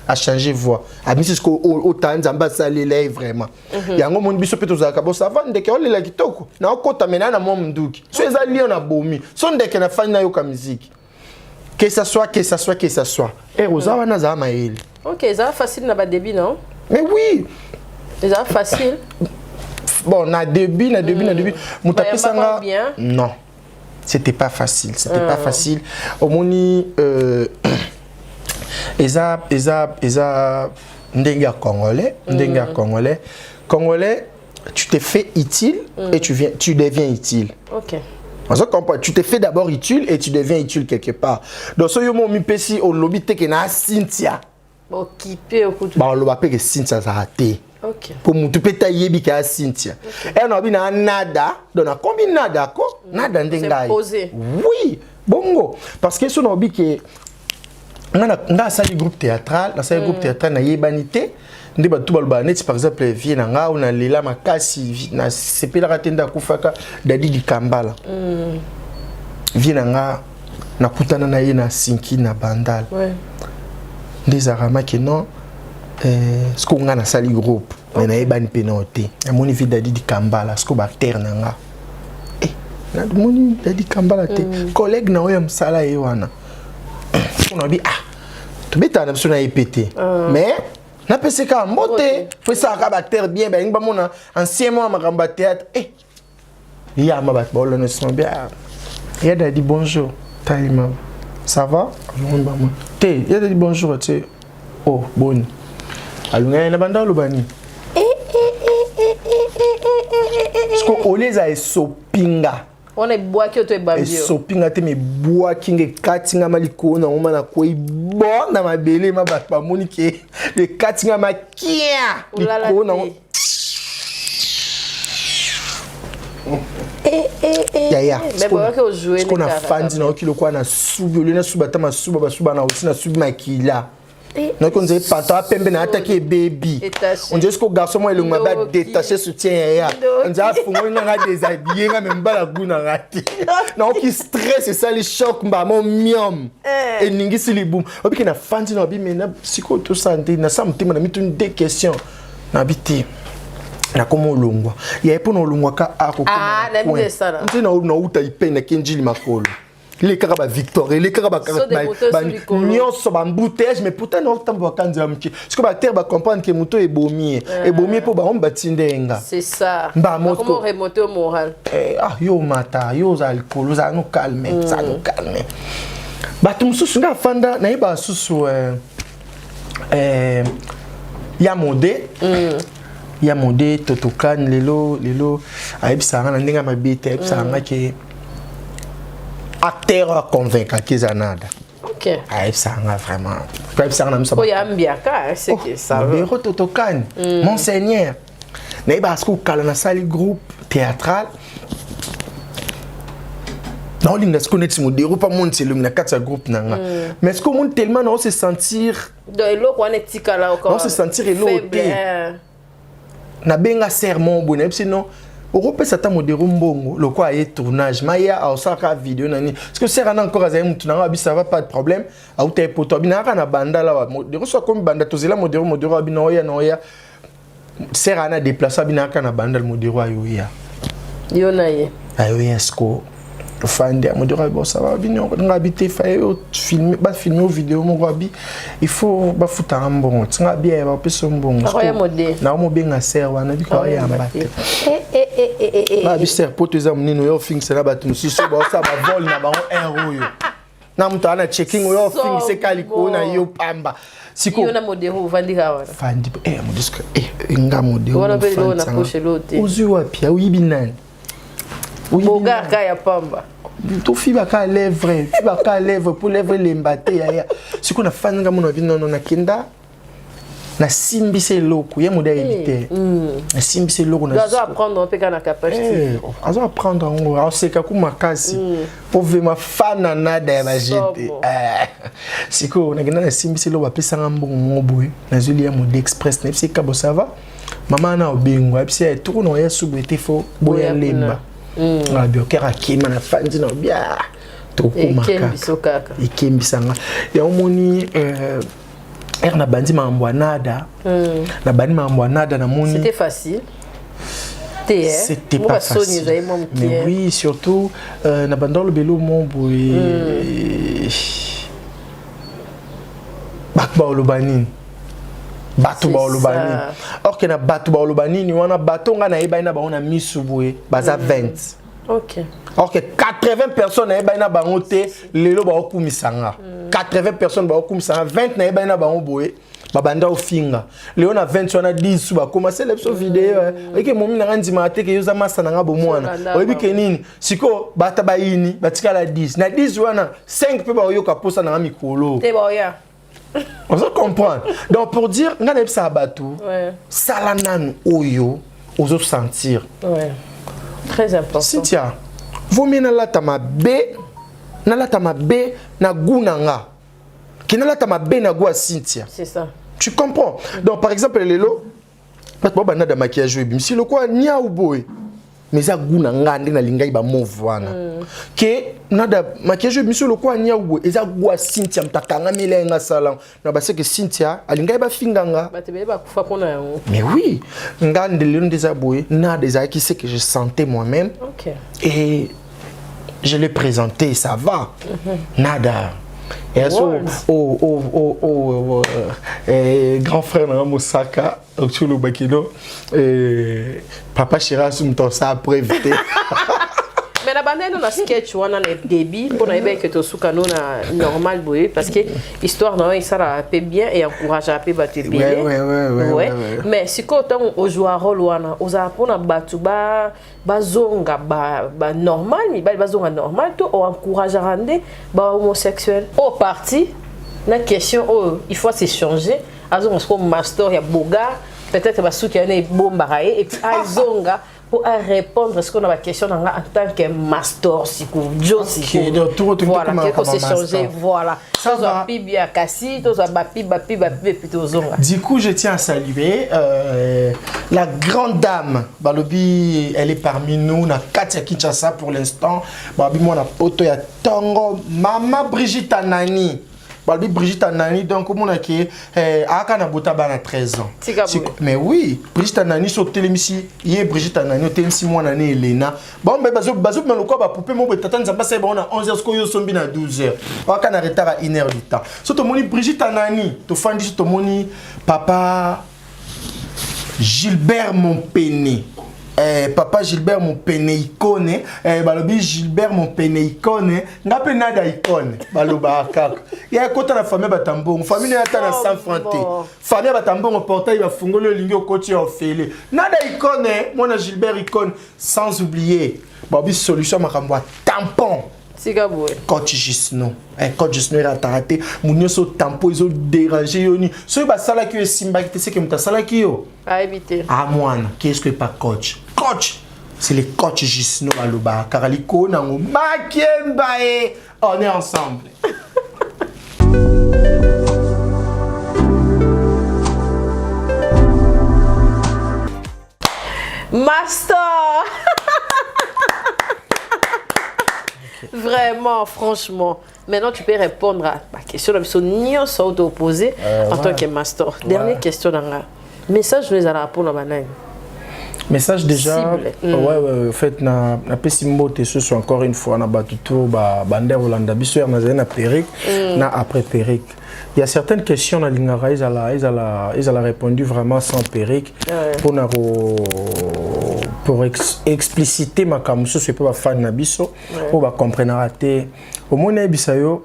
B: achange voix, abimisi siko otala Nzambe asalela ye vraiment. Yango moni biso mpe tozalaka bosava, ndeke olela kitoko na okota me na na mwa munduki, so eza lion na bomi, so ndeke na fani nayoka miziki, que ça soit, que ça soit, que ça soit ere oza wana, azala mayele.
C: Ok, eza facile na badébut, non?
B: Mais oui.
C: Eza facile.
B: Bon, na début moto apesanga.
C: Bien.
B: Non, c'était pas facile, c'était pas facile. Omoni, eza ndenge ya congolais, ndenge ya congolais. Congolais, tu te fais utile et tu deviens utile. Ozo comprendre, tu te fais d'abord utile et tu deviens utile quelque part. Donc so yo mo mipesi olobi te ke na Cynthia.
C: Okipe okutu.
B: Baloba mpe ke Cynthia azalaka te. Po mutu mpe ta yebi ke ya Cynthia. Ere na babi na Nada, donc nakomi Nada ko, Nada nde ngai.
C: Posé.
B: Oui, bongo. Parce que so na obi ke Nga asali groupe théâtral, nasali groupe théâtral, nayebani te. Nde bato balobaka neti par exemple vie na nga oyo nalela makasi, nasepelaka te nde akufaka Dadi Dikambala. Vie na nga, nakutana na ye na Sinki na Bandal. Nde ezalaka make non, sikoyo nga nasali groupe mais nayebani mpe nao te. Namoni vie Dadi Dikambala, sikoyo baacteur na nga, namoni Dadi Kambala te, collègue na oyo ya mosala ye wana. Sikoyo nabi, ah, tobetaka na biso na ye pe te, mais napesi kaka mbote po esalaka baacteur bien, balingi bamona ancien mwa makambo ya théâtre. Eh, yama bato baolona nsima bia ya Dadi, bonjour, talima, ça va? Alongi bamwa te, ya Dadi, bonjour te. Oh, boni alongi na banda oloba nini? Siko olie eza esopinga.
C: Wana ebwaki oyo to ebambi yo?
B: Esopinga te, mebwaki nga, ekati nga ma likolo nango, ma nakwei bo na mabele, ma bato bamoni ke ekati nga makia
C: Olala
B: likolo nango.
C: te.
B: Yaya,
C: Mais boyaki ojouer.
B: siko nafandi, nayoki lokola nasubi, olie nasubi ata masuba basuba na osi nasubi makila, nayoki onzeli pantalon pembe nayataki ebebi.
C: Détaché.
B: Onzeli siko garçon mwa elongo mabe.
C: Ndoki.
B: Adétaché soutien, yaya.
C: Ndoki.
B: Onzeli afungoli nanga, déshabillé nga, me mbala gu nanga te. Nayoki stress esali choc mbamo miom eningisi libumu. Obiki nafandi na obi, me na sikoyo tosala nde nasala motema na mituni deux questions, nabi te, nakoma olongwa yaye mpo na olongwaka.
C: Ah, nayebi nde esala.
B: Nte nauta ipe nakenjili makolo ele kaka bavictoire, ele kaka
C: Saut de mouton sur likolo.
B: Nyonso baembouteillage, mais pourtant naotamboka nzela moke. Sikoyo baacteur bacomprendre ke moto ebomi ye, ebomi ye mpo bango batinde ye nga.
C: C'est ça.
B: Mba, moko.
C: Comment remonter au moral?
B: Eh, ah, yo mata yo ozala likolo, ozala no calme, ozala no calme. Bato mosusu nga afanda nayeba susu, ya mode, ya mode totokani lelo lelo, ayebisaka nga na ndenge ya mabe te, ayebisaka nga ke acteur oyo aconvaincaki eza nada. Ayebisaka nga vraiment, ayebisaka na miso.
C: Oyo ambiaka, c'est que ça va.
B: Bero totokani, monseigneur, nayebaka soki okala nasali groupe théâtral, naolinga sikoyo neti modero mpa monisi elongi na kati ya groupe na nga, mais sikoyo omoni tellement nao se sentir
C: Donc eloko wana etikala encore.
B: Non, se sentir eloko
C: faible,
B: te.
C: Hein.
B: Nabenga sermon boye, nayebisi non, okopesa ata modero mbongo lokola aye tournage, maya aosalaka video na nini, parce que ser ana encore azali mutu nanga. Abi ça va, pas de problème. Auta ye poto, abi nayaka na Bandala wa modero so akomi Banda, tozela modero. Modero abi naoya, naoya. Ser ana déplace, abi nayaka na Bandala, modero ayoya.
C: Yo na ye.
B: Ayoya, siko ofandi, modero abi bon, ça va, abi nga abi te, faye filme, bafilme o video moko, abi il faut bafutaka mbongo tinga, abi ya bapesa mbongo.
C: Akoya mode.
B: Naomobenga ser wana, abi koyamba te. Babi ser poto eza monene, oyo ofingisa na bato mosusu oyo baosala bavol na bango aire oyo na moto aza na checking, oyo ofingisa eka likolo na yo pamba.
C: Yo na modero ovandi kaka wana.
B: Fandi, eh, modisque, eh, nga modero.
C: Wana mpe eloko na poche, eloko te.
B: Ozwi wapi? Oyibi nani? Oyibi
C: Bogar
B: nani?
C: ka ya pamba.
B: Tofibaka lèvre, fibaka lèvre po lèvre elemba te, yaya. Sikoyo nafandi nga mona bi nono, nakenda nasimbisa eloko ye mode ayebi te, nasimbisa eloko na
C: azo apprendre mpe kaka na capacité.
B: Eh, azo apprendre yango, aoseka ku makasi po vraiment fana nada ya bagete.
C: Somo.
B: Sikoyo nakenda nasimbisa eloko, bapesanga mbongo moko boye, nazwili ya mode express, nayebisi kabo ça va, mama na obengo, ayebisi ya toko na oya subu ete fo boya
C: Boya
B: lemba abi okere akima na fandi na obia tokóma.
C: Ekembiso kaka.
B: Ekembisanga yango moni ere nabandi makambo ya nada, nabandi makambo ya nada, namoni
C: C'était facile te, eh?
B: C'était
C: Mo
B: pas
C: basoni
B: facile.
C: ezali mwa moke.
B: Mais oui, surtout na banda olobela mo boye, bato baoloba nini, bato
C: C'est
B: baoloba
C: ça.
B: nini, or ke na bato baoloba nini wana, bato nga nayebani na bango na misu boye baza 20, or que 80 personnes nayebani na bango te, lelo baokumisa nga. 80 personnes baokumisa nga, 20 nayebani na bango boye babanda ofinga. Lelo na 20 wana, 10 su bakoma sele biso video oyeke momi na nga ndimaka te ke yo oza masa na nga bomwana.
C: Olanda
B: Oyebi ke
C: bango.
B: nini, sikoyo bata bayini batikala 10 na 10 wana, 5 mpe baoyoka posa na nga mikolo.
C: Te baoya.
B: Ozo comprendre? Donc pour dire, nga nayebisaka bato, sala nanu oyo ozosentir.
C: Ouais. Très important.
B: Cynthia, vaut mieux nalata mabe, nalata mabe na goût na nga. Ke nalata mabe na goût ya Cynthia.
C: C'est ça.
B: Tu comprends? Donc par exemple lelo bato babanda da maquillage oyo ebimisi lokola niau boye, mais eza goût na nga nde nalingai bamove wana. Ke nada maquillage oyo ebimisi lokola niau boye, eza goût ya Cynthia, moto akangami ele nga asala na baseke. Cynthia alingai bafinga nga.
C: Bato ebele bakufa mpona yango.
B: Mais oui, nga nde lelo nde eza boye, nada ezalaki ce que je sentais moi-même. Et je l'ai présenté, ça va. Nada. Et so, oh, oh, oh, oh, oh, eh, grand frère na Mosaka, Ochulu Bakino, eh, papa Shiras moto asala preuve te.
C: Mais na bandai no na sketch wana na débit mpo nayeba eke tosuka no na normal boye, parce que histoire na yo esalaka mpe bien et encourageaka mpe bato ebele. Mais sikoyo ntango ozwa rôle wana, ozala mpona bato ba bazonga ba normal, mibali bazonga normal, to oencourageaka nde bahomosexuel? Oyo parti na question oyo, il faut s'échanger. Azonga sikoyo master ya bogar, peut-être basuki wana ebombaka ye, et puis azonga pour répondre ce qu'on a question en tant que master sikoyo jo. Voilà, quelque s'échanger, voilà. Tozwa pub ya kasi, tozwa bapub, bapub, bapub, et puis tozonga.
B: Du coup, je tiens à saluer la grande dame balobi, elle est parmi nous na kati ya Kinshasa pour l'instant. Balobi mwana poto ya tongo, mama Brigitte Anani. Balobi Brigitte Anani, donc omonaki eh, aka na bota bana 13 ans. Mais oui, Brigitte Anani, so otelemisi ye Brigitte Anani, otelemisi mwana ne Elena, bango bazobima lokola bapoupée moko boye. Tata Nzambe asali bango na 11 heures, sikoyo osombi na 12 heures, waka na retard ya 1 heure du temps. So tomoni Brigitte Anani, tofandi, so tomoni papa Gilbert Mompene. Papa Gilbert Mompene icône, balobi Gilbert Mompene icône, nga mpe nada icône. Balobaka kaka ye akota na famille batambongo, famille na ye ata na 100 franc te. Famille batambongo, portail bafungoli, olingi okoti ya ofele. Nada icône, mwana Gilbert icône. Sans oublier babi solution makambo ya tampon.
C: Tika boye.
B: Coach Gisno, coach Gisno erataka te. Moto nyonso tampon ezodéranger yo ni soki basalaki yo esimbaki te, seke moto asalaki yo
C: ayebi te.
B: Ah mwana, qu'est-ce que pas coach? Coach, c'est le coach Gisno. Balobaka kaka likolo nango makemba ye. On est ensemble.
C: Master. Vraiment, franchement. Maintenant, tu peux répondre à ma question. Nyonso opposé en tant que master. Dernière question na nga. Message nous allons répondre à
B: Message déjà. Ouais, en fait na napesi mbote susu encore une fois na bato to bande kolanda biso ya nazali na perruque na après perruque. Il y a certaines questions nalingaka ezala répondu vraiment sans perruque mpona pour expliciter makambo mosusu epe bafani na biso oyo bacomprenaka te. Omoni, nayebisa yo,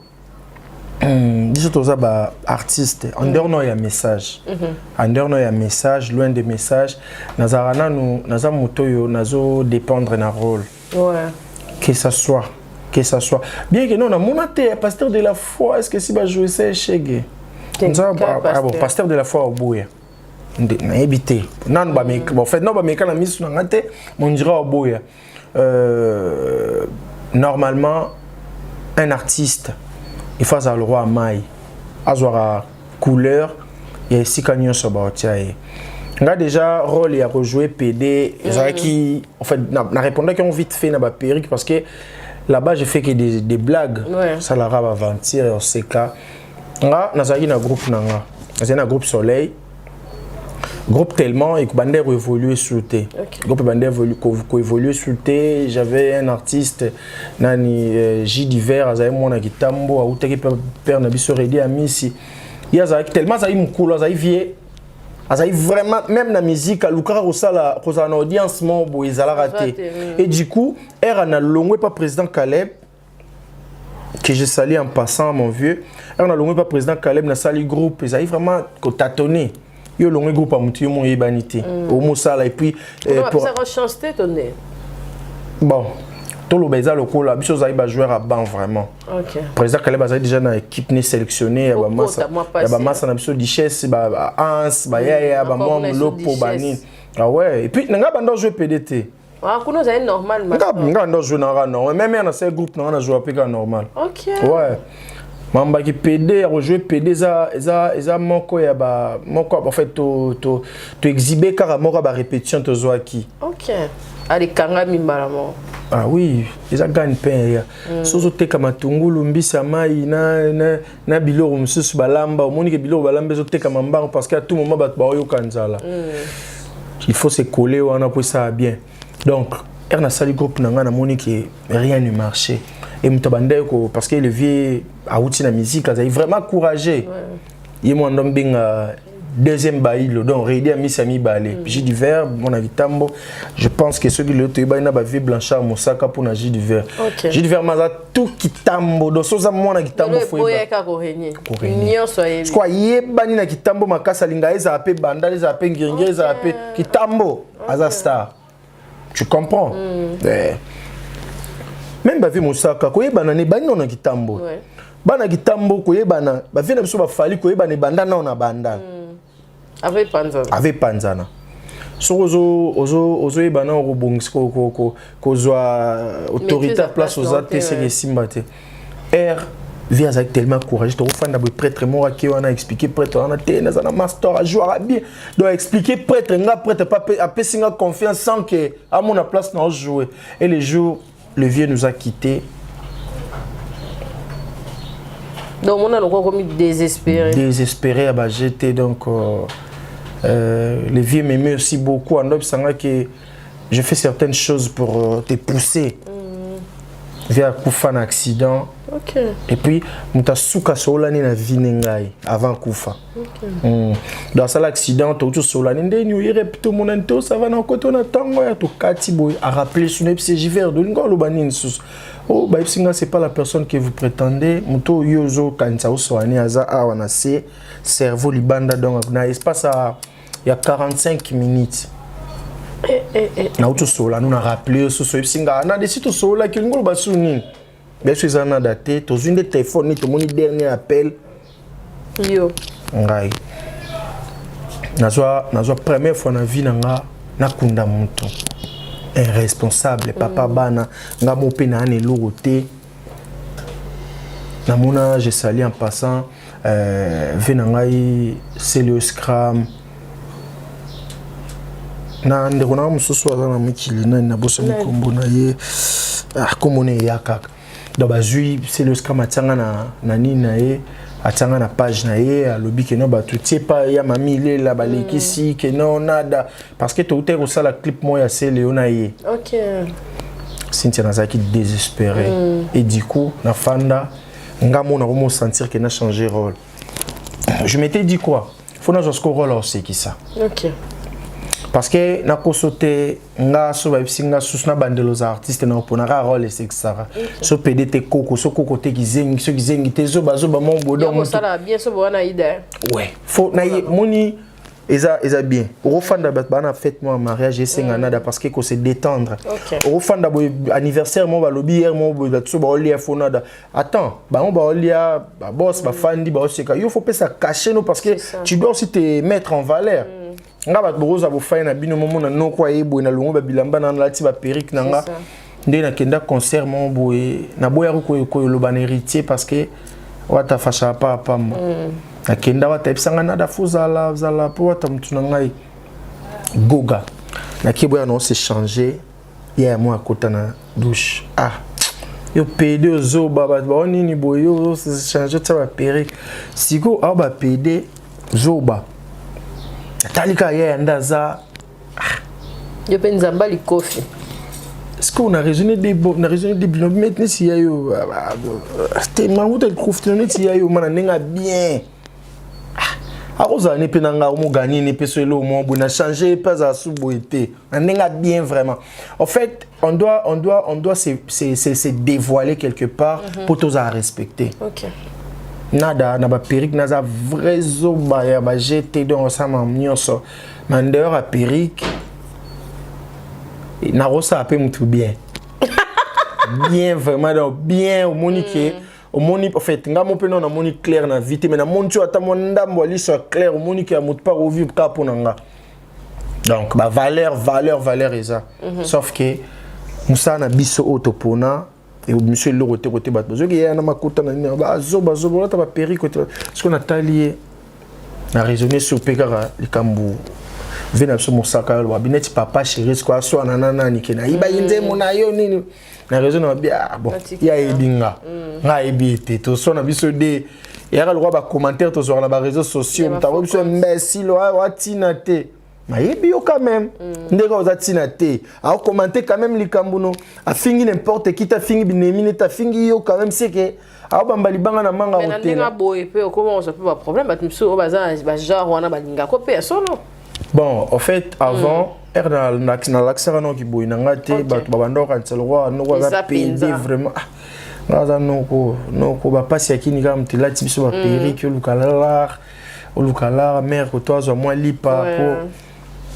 B: biso toza baartiste en dehors no ya message, en dehors no ya message, loin de message. Nazalaka nanu, naza moto oyo nazodépendre na rôle. Que ça soit bien que non, namona te pasteur de la foi. Est ce que si bajouer ça echege? Ah bon, pasteur de la foi oboya nde nayebi te nanu bameka. Bon, en fait non, bameka na miso na nga te, on dirait oboya. Normalement un artiste, il faut azala le roi mai, azwaka couleur ya esika nyonso baotia ye. Nga déjà rôle ya kojouer PD ezalaki, en fait na répondaki yango vite fait na baperruque, parce que là-bas j'ai fait que des blagues. Salaka baventure, oseka. Nga nazalaki na groupe na nga, nazalaki na groupe Soleil, groupe tellement ekobanda évoluer sur te. Groupe ebanda koévoluer sur te. J'avais un artiste nani, J Diver, azali mwana kitambo, autaki père na biso Redi Amisi. Ye azalaki tellement, azali mokolo, azali vieux, azali vraiment même na musique alukaka kosala kozala na audience moko boye ezalaka te. Et du coup ere na longwe pa président Caleb, que je salue en passant, mon vieux, ere na longwe pa président Caleb, nasali groupe ezali vraiment kotâtonner. Yo longwe groupe ya motu yo mo oyebani te, omosala et puis
C: pour chance te tonde.
B: Bon, toloba eza lokola biso ozali bajoueur ya banc vraiment. Président Caleb azali déjà na équipe ne sélectionné ya bamasa na biso, Duchesse, baans, bayaya, bamwa molopo, banini. Ah ouais, et puis na nga banda ojouer PD te.
C: Kuna ozali normal.
B: Nga banda ojouer nanga normal, même ya na se groupe nanga na jouer mpe kaka normal. Ouais. Mambaki PD ya kojouer PD eza moko ya ba moko, en fait to exhiber kaka moko ya ba répétition tozwaki.
C: Ok, alekangami mbala moko.
B: Ah oui, eza gagne-pain ya so ozoteka matungulu, mbisi ya mai na biloko mosusu balamba. Omoni ke biloko balamba ezotekama mbango parce que à tout moment bato baoyoka nzala. Il faut se coller wana po esala bien. Donc ere nasali groupe na ngai, namoni ke rien ne marché et moto abandaki ko, parce que le vieux awuti na musique, azali vraiment courageux. Ye mwana ndo mbenga deuxième bailo, donc Redi Amisi ya mibale, J d'hiver mwana kitambo. Je pense que soki lelo toyebani na bavieux Blanchard Mosaka mpona J d'hiver. J d'hiver maza tout kitambo, donc so oza mwana kitambo,
C: lelo
B: faut yeba.
C: Eboyaka korenie.
B: Korenie.
C: Nyonso ayebi.
B: Siko ayebani na kitambo makasi, alinga ezala mpe Bandala, ezala mpe Ngiringiri, ezala mpe kitambo, aza star, tu comprends? Eh. Même bavieux Mosaka koyebana ne ebandi nao na kitambo. Bana kitambo koyebana, bavieux na biso bafali koyebana ebanda nao na Bandala.
C: Ave panzana.
B: Ave panzana. Soki ozoyeba na okobongisa kozwa autorité
C: Maîtrise ya
B: place
C: place
B: oza
C: na
B: te
C: te,
B: seke
C: ouais.
B: esimba te. R vie azalaki tellement courageux, tokofanda boye, prêtre moko ake wana, expliquer prêtre wana te, naza na master, ajouaka bien. Donc expliquer prêtre nga, prêtre apesi nga confiance sans que amona place na ojouer. Et le jour le vieux nous a quitté,
C: Donc omona lokola komi désespéré.
B: Désespéré à BGT. Donc les vieux m'aimaient aussi beaucoup. En que je fais certaines choses pour te pousser. Vieux akufa un accident. Et puis moto asuka solani na vie na ngai avant kufa. Donc asala accident, touti osolani ndeni oyere tomonani te, osava na kote na ntango ya tokati boye, arappeler suna yebisi Jiver dolinga oloba nini susu. Oh, bayebisi nga c'est pas la personne que vous prétendez. Moto oyo ozokanisa oswani aza awa na se cerveau libanda. Donc na espace ya 45 minutes
C: Eh, eh, eh.
B: nauti osola nu na rappeler susu, oyebisi nga na desi tosololaki, olingi oloba su nini? Biso eza nada te, tozwi nde telefone nini, tomoni dernier appel.
C: Yo.
B: Ngai nazwa première fois na vie na nga nakunda moto irresponsable, papa bana nga mo mpe naa na eloko te. Namona, je sali en passant ve na ngai Celio Scram na ndeko na nga mosusu aza na mokili, nani, nabosani nkombo na ye. Ah, nkombo na eya kaka. Donc bazwi Celio Scram, atianga na nini na ye, atianga na page na ye, alobi ke no bato tie pa ya mami lela balekisi ke no nada, parce que toutaki kosala clip moko ya Celeo na ye. Cynthia, nazalaki désespéré et du coup nafanda nga mo nakomo sentir ke na changer rôle. Je m'étais dit quoi? Faut nazwa siko rôle aosekisa parce que nakoso te. Nga so bayebisi nga susu na bandelo za artiste na opona kaka rôle esekisaka. So pede te koko, so koko te kizengi, so kizengi te zobazoba mo bodo.
C: Yango osala bien so bowana ida.
B: Ouais, faut na ye moni eza bien. Okofanda, bato baa na fête mo ya mariage, esenga nada parce que ko se détendre. Okofanda boye, anniversaire mo balobi hier mo boye, bato so baolia, fo nada. Attends, bango baolia, babos bafandi baoseka, yo faut pesa cachet no parce que
C: C'est ça.
B: tu dois aussi te mettre en valeur. Nga bato bokozwa bofai na bino momona noko aye boye na longo babilamba na nalati baperruque na nga.
C: C'est ça.
B: Nde nakenda concert moko boye, naboyaki koyoloba na héritier parce que wata fashaka pa pamba. Nakenda, wata yebisanga nada fo zala zala mpo wata motu na ngai goga. Nakie boya na ose changer ye ya mo akota na douche. Ah, yo pede ozoba, bato bao nini boye, yo change tia baperruque sikoyo awa, bapede zoba. Natali kaka ye ya nde aza.
C: Yo mpe nzambe alikofi.
B: Est-ce qu'on a raisonné des bon, on a raisonné des bilans, mais neti ya yo te manguta likofi te, neti ya yo mana ndenge bien akozala ne mpe na nga omoganye ne mpe so eloko moko boye na change mpe azala su boye te na ndenge bien. Vraiment, en fait on doit se dévoiler quelque part mpo tozala respecter. Nada na baperruque naza vrai zoba ya bagt, donc osama nyonso na dehors ya perruque nakosala mpe mutu bien bien vraiment. Donc bien omoni ke omoni, en fait nga mo mpe no namoni clair na vie te, mais namoni ti ata mwa ndambo ya liso ya clair, omoni ke ya motu mpa kovivre kaka mpo na nga. Donc bavaleur, valeur, valeur eza, sauf que mosala na biso oyo topona. Ebimiso eloko te kote bato bazoki ye na makuta na nini, bazoba zoba, olata baperike te. Soki natali ye na raisonne sur mpe kaka likambo ve na biso mosaka aloba bineti papa chéri, siko aswana na nani ke nayibaki nzembo na yo nini. Na raison na babi, ah bon, ye ayebi nga, nga ayebi ye te. Toswana biso de eyaka lokwa bacommentaire tozwaka na baréseaux sociaux. Moto akoyebi biso imbécile, watina te, nayebi yo quand même. Ndenge oza ntina te, aocommenter quand même likambo no afingi n'importe qui te, afingi binemi neti afingi yo quand même, seke aobamba libanga na manga.
C: Mais na ndenge
B: otela
C: boye mpe okoma kozwa mpe baproblème, bato mosusu oyo baza na bagenre wana balingako mpe ya solo.
B: Bon, en fait, avant ere nalakisaka noki boye na nga te. Bato babanda kokanisa lokwa noko aza
C: Eza
B: pede.
C: mpenza.
B: Vraiment, ah, nga aza noko noko bapasi ya kini kaka moto elati biso baperruque, oluka lar, oluka lar mare koto azwa mwa lipa po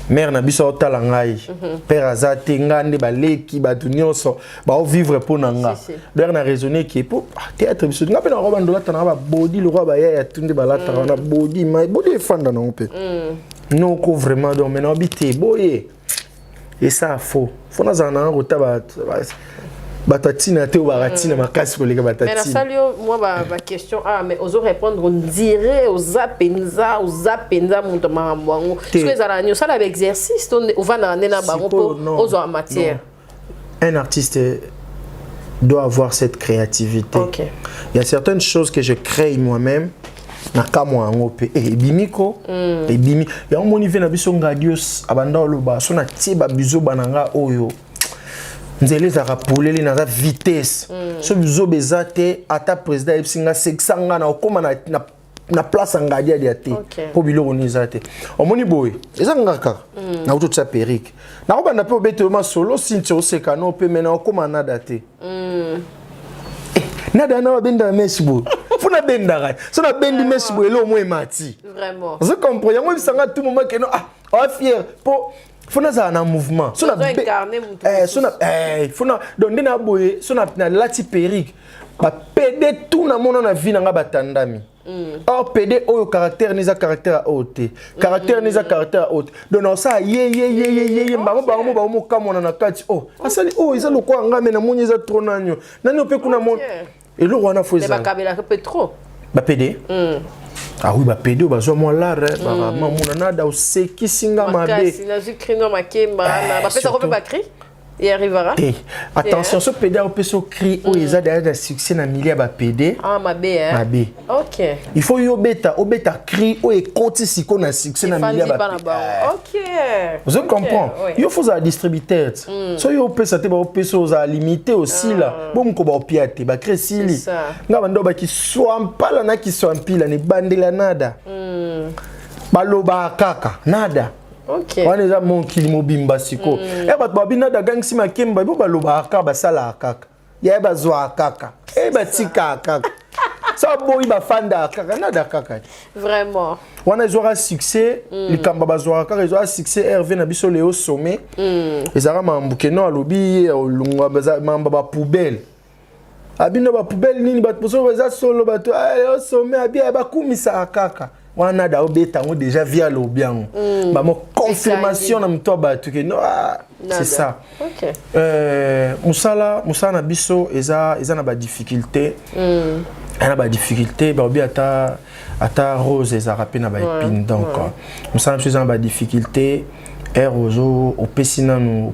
B: mare na biso aotala ngai, père aza te, nga nde baleki bato nyonso baovivre mpo na nga.
C: Si, si.
B: D'ailleurs na raisonné ke po ah, théâtre biso nga mpe na bando olata na nga babodi lokwa bayaya tu nde balataka wana bodi ma bodi efanda nango mpe noko vraiment. Donc maintenant bi te boye esa faux fo nazala nanga kota bato atina te oyo baka ntina makasi koleka bato
C: Mais
B: atina.
C: Nasali yo mwa baquestion ah, mais ozo répondre, on dirait oza mpenza, oza mpenza moto makambo yango.
B: Te.
C: Soki ezalaka nini, osala baexercice to ovandaka nde na bango
B: Sikoyo,
C: mpo
B: non,
C: ozwa matière?
B: Non. Un artiste doit avoir cette créativité. Il y a certaines choses que je crée moi-même na kamwa yango mpe eh, ebimi ko ebimi yango. Moni ve na biso Ngadios abanda oloba so natie babizoba na nga oyo nzela ezalaka polele, naza vitesse. So bizoba eza te, ata président ayebisi nga sekisa nga na okóma na place ya Ngadiadia te. Mpo biloko nini eza te, omoni boye eza nga kaka nauti otia perruque, nakobanda mpe obetelo masolo sinti oseka no mpe me na okóma nada te. Eh, nada na babendaka mèche boye, fo nabendaka so nabendi mèche boye eloko mo emati.
C: Vraiment.
B: Ozo comprendre yango, ebisanga tout moment keno ah oa fier mpo fo nazala na mouvement so na
C: Ozo incarner mutu
B: Eh, so na eh, fo na donc nde na boye so na nalati perruque, bapede tout namona na vie na nga batandami. Or pede oyo caractère ni eza caractère ya oyo te, caractère ni eza caractère ya oyo te. Donc naosala ye ye ye ye ye ye bango bango bango mokamwana na kati o asali oyo eza lokola nga me namoni eza trop nani oyo nani oyo mpe kuna mo eloko wana fo
C: Mais
B: ezala
C: bakabelaka mpe trop.
B: Bapede, ah oui, bapede oyo bazwa mwa lare bakamamona nada osekisi nga mabe.
C: Makasi nazwi crino makemba na
B: Eh,
C: bapesako mpe
B: surtout.
C: bacri e arrivera.
B: Te, attention, so pede opesa cri oyo eza derrière na succès na milieu ya bapede.
C: Ah, mabe hein?
B: Mabe. Il faut yo obeta obeta cri oyo ekoti sikoyo na succès na milieu
C: efandi
B: ya
C: bana
B: bapede.
C: bango, ok.
B: Ozo comprendre? Yo fo ozala distributeur te, so yo opesa te, baopesa ozala limité osila bomoko baopia te bacri esili.
C: C'est ça.
B: Nga bando bakiswa mpala na kiswa mpila na ebandela nada balobaka kaka nada. Wana eza mokili mobimba sikoyo e bato babi nada agangisi makemba bo balobaka kaka, basalaka kaka yaye, bazwaka kaka e batikaka kaka so aboyi bafandaka kaka nada kaka te.
C: Vraiment.
B: Wana ezwaka succès, likambo bazwaka kaka ezwaka succès. Herve na biso leo sommet ezalaka makambo keno alobi ye olungwa makambo bapoubelle abino bapoubelle nini bato mosusu eza solo bato ah, leo sommet abi bakumisaka kaka wana da obeta yango déjà via alobi yango bamo confirmation na moto ya bato ke no ah,
C: Nada.
B: C'est ça. Mosala na biso eza na badifficulté, eza na badifficulté. Balobi ata rose ezalaka mpe na baépine. Donc mosala na biso eza na badifficulté. Ere ozo opesi nanu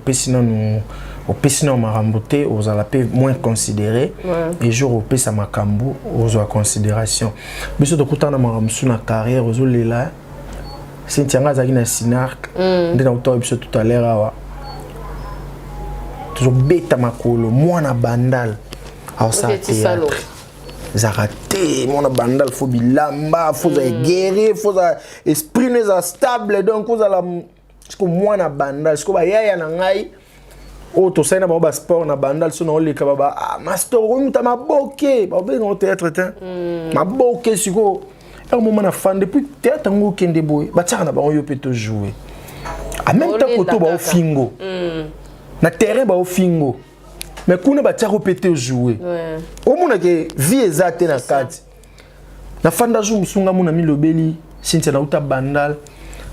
B: makambo te, ozala mpe moins considéré. Et jour opesa makambo, ozwa considération. Biso tokutana na makambo mosusu na carrière, ozolela. Cynthia nga azalaki na Sinark nde nautaka biso tout à l'heure awa, tozobeta makolo mwana Bandal aosala
C: Oketi salo.
B: théâtre ezalaka te. Mwana Bandal fo bilamba, fo ozala guerrier, fo ozala esprit no ezala stable. Donc ozala siko mwana Bandal, siko bayaya na ngai oyo tosali na bango basport na Bandal, so naoleka baba ah, master okomi muta maboke baobenga théâtre te maboke. Sikoyo un moment na fan depuis théâtre yango okende boye batiaka na bango yo mpe tojoue en même temps.
C: Olenda
B: koto
C: kaka.
B: Baofingo na terrain, baofingo mais kuna batiaka mpe te ojoue. Omonake vie eza te na kati. Nafanda jour mosusu nga mona milobeli Cynthia nauta Bandal,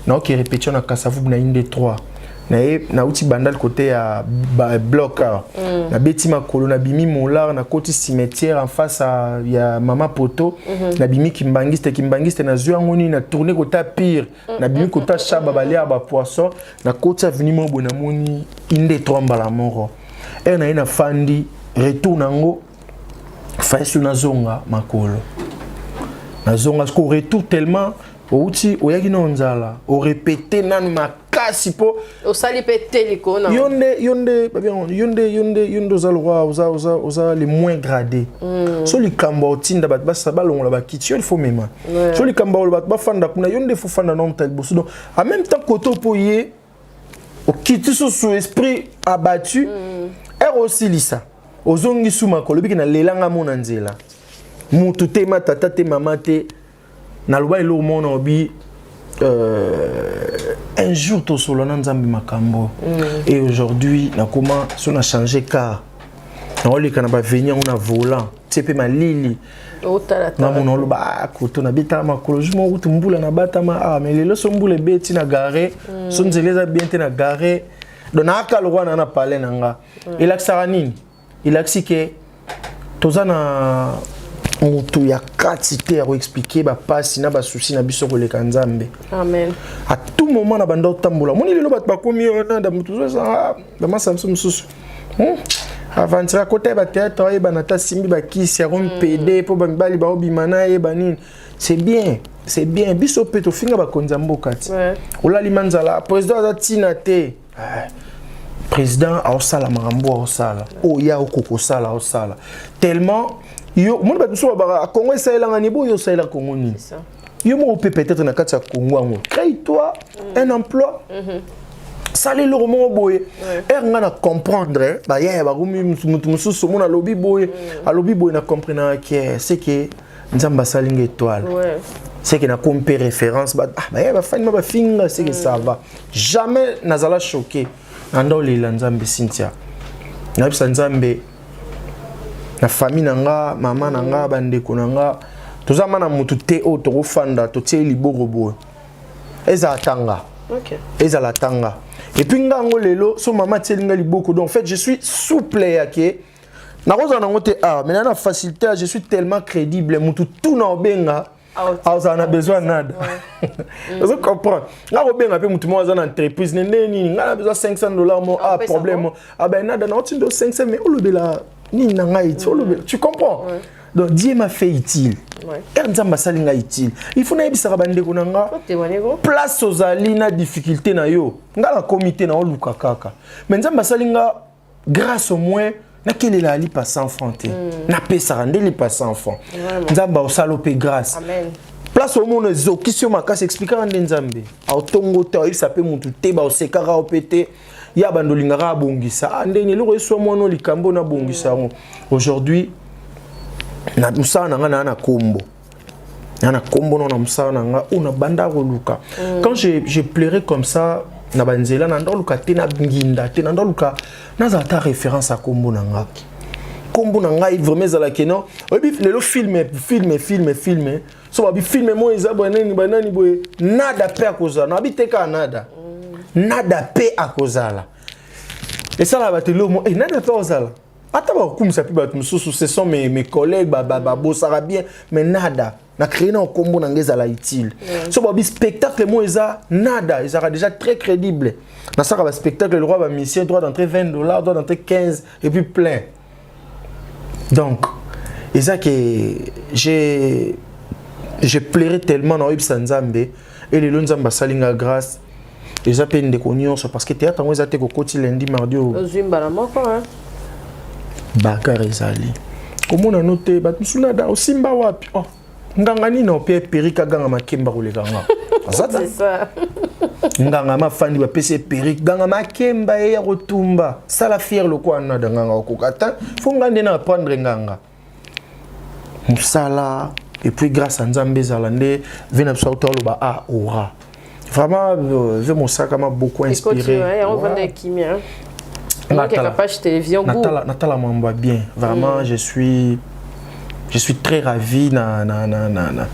B: naoke répétition na Kasavubu na inde 3. Naye nauti Bandal côté ya bloc awa, nabeti makolo, nabimi Molar, nakoti cimetière en face ya mama poto, nabimi Kimbangiste, Kimbangiste nazwi yango nini, na tourne kota pire, nabimi kota Shaba, balia bapoisson, nakoti avenue moko boye, namoni inde 3 mbala moko ere naye, nafandi. Retour nango fayesu, nazonga makolo, nazonga siko retour tellement outi oyaki na nzala, orépété nanu makasi mpo
C: Osali mpe te likolo na
B: Yo nde, yo nde babenga yo nde, yo nde, yo nde oza lokwa oza le moins gradé. So likambo otinda bato basa balongola bakiti, yo il faut mema. So likambo oloba bato bafanda kuna, yo nde faut fanda na moto ya liboso. Donc en même temps koto mpo ye okiti susu, esprit abattu, ere osilisa, ozongi su makolo, obiki nalelanga mo na nzela, mutu te, ma tata te, mama te. Naloba eloko moko na obi, un jour tosolola na Nzambe makambo. Et aujourd'hui nakoma so na change car naoleka na baveni yango na volant tie mpe malili.
C: Otala.
B: Ngamona oloba, ah, koto nabetaka makolo jour moko kutu mbula nabatama awa, mais lelo so mbula ebeti na gare, so nzela eza bien te na gare. Donc naaka lokwa na palais na nga. Elakisaka nini? Elakisi ke toza na moto ya kati te ya koexpliquer bapasi na basusi na biso koleka Nzambe.
C: Amen.
B: À tout moment na banda otambola, moni lelo bato bakomi oyo nanda moto ozaa bamasa biso mosusu, Aventure akota ye batéâtre, ayebana ata asimbi bakisi akomi pede mpo bamibali baobima na ayeba nini. C'est bien, c'est bien. Biso mpe tofinga bakonzi ya mboka ti olalima nzala, président aza ntina te. Ah, président aosala makambo, aosala oyo ya okoka kosala, aosala tellement. Yo omoni bato mosusu babaka Kongo esalelanga ni boyo, osalela Kongo nini?
C: C'est ça.
B: Yo moko mpe peut-être na kati ya Kongo yango, crée toi un emploi, sala eloko moko boye. Ere nga na comprendre bayaya bakomi motu mosusu, omona alobi boye, alobi boye, na comprenaka ke c'est que Nzambe asali nga étoile, c'est que nakomi mpe référence. Bayaya bafani ma bafinga, c'est que ça va jamais. Nazala choqué na nda olela Nzambe. Cynthia, nayebisa Nzambe na famille na nga, mama na nga, bandeko na nga, toza ma na motu te oyo tokofanda totie liboko boye, ezala tanga, ezala tanga. Et puis nga yango lelo so mama atieli nga liboko, donc en fait je suis souple ya ke nakozala nango te. Ah, mais na facilité, je suis tellement crédible, mutu tu na obenga azala na besoin nada, ozo comprendre. Nga kobenga mpe mutu moko aza na entreprise ne nde nini, nga na besoin 500 $ mo, ah, problème mo, ah ben nada na otindo 500, mais olobela nini na ngai ti olobela, tu comprends? Donc Dieu m'a fait utile. Ere Nzambe asali ngai utile, il faut nayebisaka bandeko na nga place ozali na difficulté na yo. Nga nakomi te, naoluka kaka, mais Nzambe asali nga grâce, au moins nakelela lipa 100 franc te, napesaka nde lipa 100 franc. Nzambe aosala mpe grâce. Place omona ezokisi yo makasi, explikaka nde Nzambe aotongo te, aoyebisa mpe motu te, baosekaka yo mpe te. Ya bando olingaka abongisa, ah, ndenge eloko eswa mwana likambo nabongisa yango. Aujourd'hui na mosala na nga, naa na kombo, naa na kombo na mosala na nga oyo nabanda koluka. Quand je pleurais comme ça na banzela, na nda oluka te, na nginda te, na nda oluka nazala ta référence ya kombo na nga. Kombo na ngai vraiment ezalaki non, oyebi lelo film, film, film, film, so babi film mo eza boye nani banani boye, nada mpe akozala nabi te kaka nada, nada mpe akozala, esalaka bato eloko mo, nada mpe akozala. Ata bakokumisa mpe bato mosusu, ce sont mes collègues, babosaka bien, mais nada na créé na nkombo na ngai ezala utile. So babi spectacle mo eza nada, ezalaka déjà très crédible. Nasalaka baspectacle le roi bamusicien, droit d'entrée 20 $, droit d'entrée 15 et puis plein. Donc eza ke j'ai pleuré tellement na oyebisa Nzambe e lelo Nzambe asali nga grâce. Eza mpe ndeko nyonso, parce que théâtre yango eza te kokoti lundi, mardi.
C: Ozwi mbala moko.
B: Bagarre ezali komona no te. Bato mosusu, nada osimba wapi? Oh, nganga nini opia perike aganga makemba koleka nga? Aza te nganga mafandi, bapesi ye perike, ganga makemba ye ya kotumba, sala fier lokola nada. Nganga okoka te, fo nga nde na apprendre nganga mosala. Et puis grâce à Nzambe ezala nde ve na biso auta oloba a aura vraiment, ve mosaka m'a beaucoup inspiré. Natala mambo ya bien vraiment. Je suis très ravi na na na na na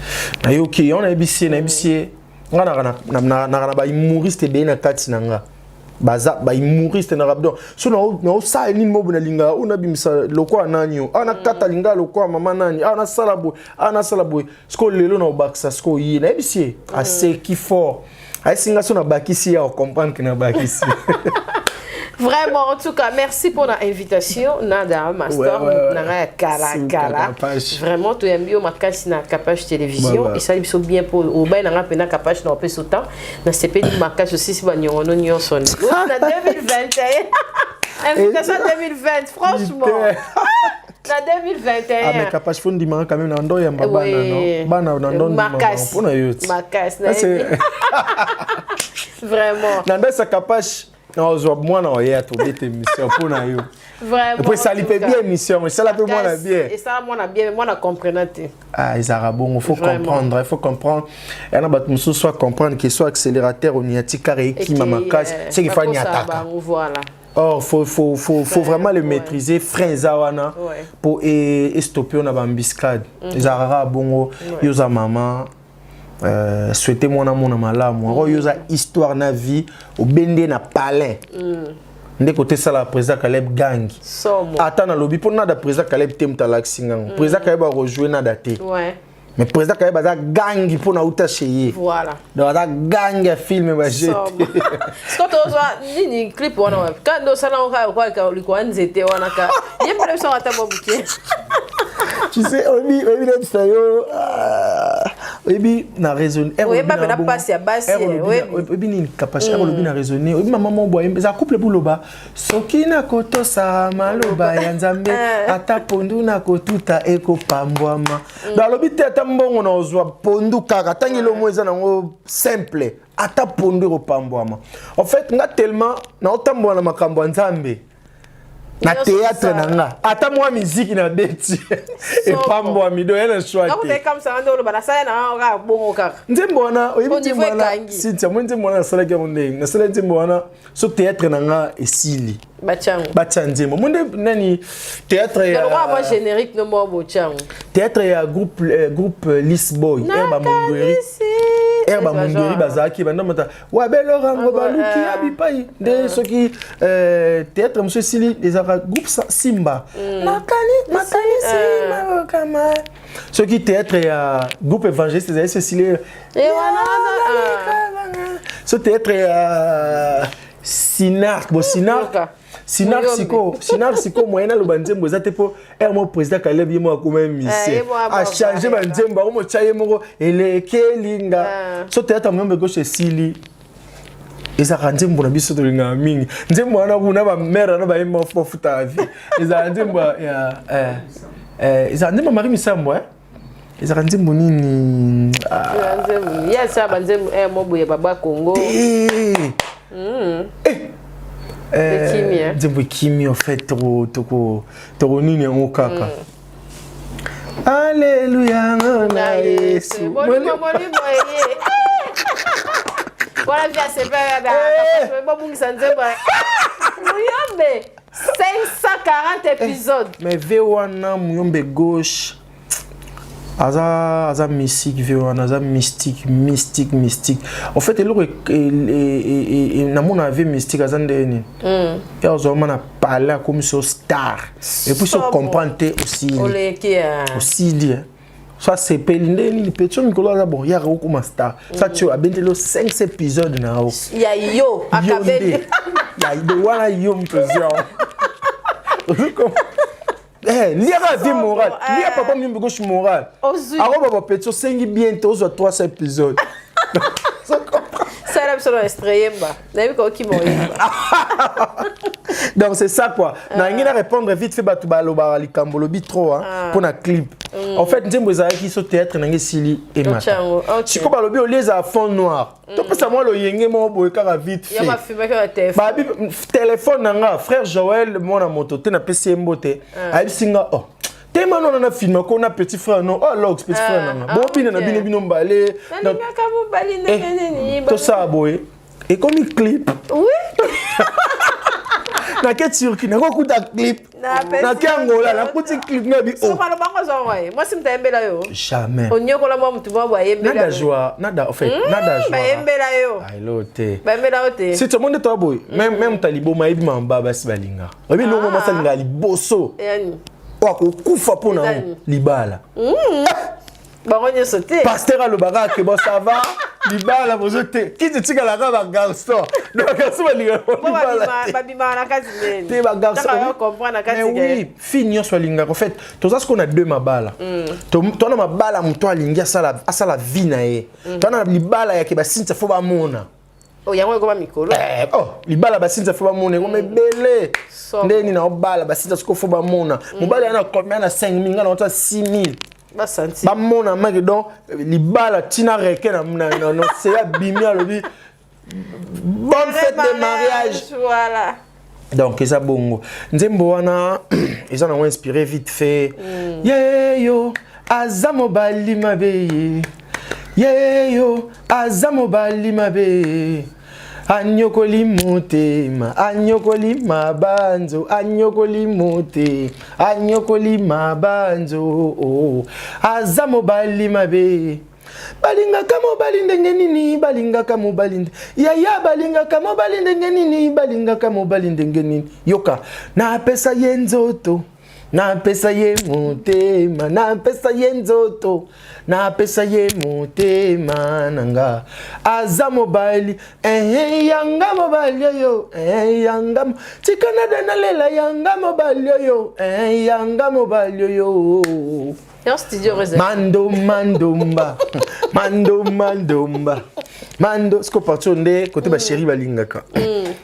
B: nayoki yo, nayebisi ye, nayebisi ye nga naka na bahumoriste ebele na kati na nga. Baza ba humoriste na rabdon. So na na osala nini mobo na linga o na bimisa lokola nani o. Ah na kata linga lokola mama nani. Ah na sala boye. Ah na sala boye. Siko lelo na obakisa siko ye. Na yebisi ye aseki fort. Ayesi nga so na bakisi ya comprendre que na bakisi.
C: Vraiment, en tout cas, merci pour l'invitation. Nada, Master,
B: Ouais.
C: Nanga Kala
B: Suka,
C: Kala.
B: Kapash.
C: Vraiment, tu aimes bien makasi na Kapash Télévision.
B: Ouais.
C: Et ça, ils sont bien pour au bail nanga pena Kapash na pe autant. Na CP du makasi aussi si ba nyongo no nyonso. Na 2021. Invitation 2020, franchement.
B: Putain.
C: Na 2021.
B: Ah mais Kapash faut ndimaka quand même na ndo yamba bana
C: Oui.
B: no. Bana na ndo ndimaka
C: Makasi.
B: mpona yo ti.
C: Makasi.
B: Ça, c'est-
C: Vraiment.
B: Na ndo sa Kapash nazwa mwana oye atobeta émission mpona yo.
C: Vraiment.
B: Et puis esali mpe bien émission, esala mpe mwana bien.
C: Esala mwana bien, mais mwana comprenant te.
B: Ah, ezalaka bongo, faut
C: Vraiment.
B: comprendre, il faut comprendre. Ya na bato mosusu soit comprendre que soit accélérateur oniati kaka ekima makasi, c'est qu'il faut aniataka.
C: Voilà.
B: Or, faut vraiment le maîtriser, frein eza wana po estopper na baembuscade. Ezalaka kaka bongo, yo oza mama, souhaiter mwana mona malamu. Yango yo oza histoire na vie, obende na palin. Nde kote esalaka président Caleb gang.
C: Somo.
B: Ata nalobi mpo nada président Caleb te moto alakisi ngango. Président Caleb akojoue nada te.
C: Ouais.
B: Mais président Caleb aza gangi mpo nauta chez ye.
C: Voilà.
B: Donc aza gang ya film bajete.
C: Somo. Siko tozwa nini clip wana wapi? Ka ndo sala ngo ka likwa nzete wana ka. Ye mbele biso ata mwa bukie.
B: Tu sais, oyebi nayebisa yo, ah, oyebi na raisonne.
C: Oyeba mpe na pasi ya basi, oyebi.
B: Oyebi nini Kapash, olobi na raisonne, oyebi mama mo boye eza couple buloba soki nakotosa maloba ya Nzambe, ata pondu nakotuta ekopambwama. Donc alobi te ata mbongo na ozwa pondu kaka ntangi elomo eza nango simple, ata pondu ekopambwama. En fait nga tellement naotambola na makambo ya Nzambe na
C: Nyonso
B: théâtre
C: kosala.
B: na nga, ata mwa miziki na beti epambwami, do ya na choix te.
C: Nakuteka msala nde oloba nasala na kaka bongo kaka.
B: Nzembo wana oyebi
C: Au
B: nzembo
C: niveau
B: wana
C: ekangi.
B: Cynthia, moi nzembo wana nasalaki yango ndenge nasalaki nzembo wana so théâtre na nga esili,
C: Batiango.
B: batia nzembo mo nde nani théâtre ya
C: Lokola mwa générique no mwa botyango.
B: Théâtre ya groupe Lisboy, air bamondweri, air bamondweri bazalaki bandamata wabelorango baluki ya bipai nde soki théâtre mosusu esili ezalaka groupe Simba nakani makanisi makama, soki théâtre ya groupe évangéliste ezali so esili, so théâtre ya Sinark bo Sinark
C: Yoka.
B: Sinark.
C: Muyombe.
B: Sikoyo Sinark, sikoyo moyen naloba nzembo eza te mpo ere moko président Caleb ye moko akoma
C: ye
B: musicien,
C: moko
B: achange banzembo yango motya ye moko elekelinga. So théâtre Muyombe Gauche esili, ezalaka nzembo na biso tolingaka mingi, nzembo wana kuna bamare wana bayemba bafutaka vie, ezalaka nzembo ya ezalaka nzembo ya Marie Misambo, eh? Ezalaka nzembo nini? Ah,
C: Nzembo ye asala banzembo mo boye baba Congo.
B: Eh. Eh,
C: Ekimi, eh?
B: Nzembo ekimi en fait toko nini yango kaka, Alleluya na Yesu.
C: Molimo molimo eye wana vi asepe bobungisa nzembo Muyombe 540 épisodes.
B: Mais ve wana Muyombe Gauche aza mystique, ve wana aza mystique, mystique, mystique. En fait eloko namona ve mystique aza ndenge nini, ye azwama na palais, akomi so star et puis so
C: Somo.
B: comprendre te osili.
C: Oleki.
B: Osili, eh. So asepeli ndenge nini petit mikolo aza bon, yaka okoma star sa ti abendeli o 5 épisode na yo.
C: Ya yo
B: Yo
C: akabeli.
B: nde ya de wana yo moto ozwi yango. Liaka vie moral, lia papa Muyombe Gauche moral.
C: Ozwi.
B: Akoba bapetit osengi bien te ozwa 300 épisode.
C: Sala biso na extrait, yemba, nayebi kokima oyemba.
B: Donc c'est ça quoi, nalingi na répondre vite fait bato balobaka likambo lobi trop, hein, mpo na clip. En fait nzembo ezalaki so théâtre nange esili emata.
C: Otyango, ok.
B: Sikoyo balobi olie ezala fond noir, topesa mwa loyenge moko boye kaka vite
C: Yo
B: fait.
C: bafilmaki na telefone.
B: Babi telefone na nga, frère Joël mwana moto te, napesi ye mbote, ayebisi nga: "Oh tema nona na filme ko na petit frère no, oh lox petit frère na nga, bobina na bino bino mbale."
C: Nalingaka mobali ndenge nini?
B: Tosala boye, ekomi clip.
C: Oui.
B: Nake Turquie, nakokuta clip. Nake Angola, nakuti clip nga bi
C: oh. Mwasi moto ayembela yo.
B: Jamais.
C: Onyokola mwa motu mwa
B: bayembela. Nada joie, nada en fait, nada joie.
C: Bayembela yo.
B: Elo te.
C: Bayembela yo te.
B: Si tout monde toi boy, même talibo mayebi mamba basi balinga. Oyebi longo mwasi alingaka liboso.
C: Yani.
B: Oyo akokufa mpo na libala.
C: Bango nyonso te.
B: Pasteur alobaka ke bon, ça va, libala bozo te, kiti etikalaka bagarçon. Donc bagarçon balingaka libala.
C: Babimaka na kati
B: nini te, bagarçon. Mais oui, fille nyonso alingaka. En fait, toza sikoyo na deux mabala. Toza na mabala moto alingi asala vie na ye, toza na libala yake basinisa fo bamona.
C: Oh, yango ekoma mikolo.
B: Eh, oh, libala basinza fo bamona ekoma ebele. Ndeni na obala basinza siko fo bamona mobali ana combien? Na 5000, nga na ota 6000.
C: Basanti.
B: Bamona maki. Donc libala ntina reke na seya bimi, alobi bonne fête de mariage.
C: Voilà.
B: Donc eza bongo, nzembo wana eza nango inspiré vite fait. Yeyo aza mobali mabe ye, yeyo aza mobali mabe, anyokoli motema, anyokoli mabanzo, anyokoli motema, anyokoli mabanzo. Oh. Aza mobali mabe. Balingaka mobali ndenge nini? Balingaka mobali nde yaya, balingaka mobali ndenge nini? Balingaka mobali ndenge nini? Yoka, napesa ye nzoto, napesa ye motema, napesa ye nzoto, napesa ye motema na nga. Aza mobali eh, yanga mobali oyo eh, yanga tika nada nalela yanga mobali oyo eh, yanga mobali oyo.
C: Dans studio réservé.
B: Mando mandomba, mando mandomba, mando siko parti nde côté ba chéri balingaka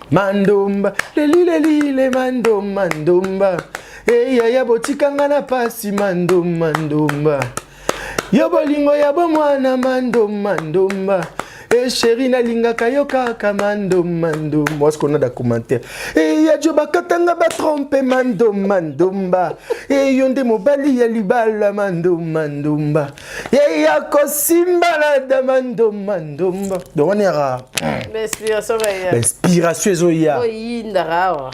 B: mandomba, leli leli le mando mandomba. Eyaya, botikanga na pasi, mando mandomba, yo bolingo ya bomwana, mando mandomba. E chéri, nalingaka yo kaka, mando mandomba. Wasiko nada commentaire e ya jo bakatanga batrompe, mando mandomba. E yo nde mobali ya libala, mando mandomba. E ya kosimba nada, mando mandomba. Donc wana yaka
C: Inspiration ba.
B: Bainspiration ezoya.
C: Oyindaka awa.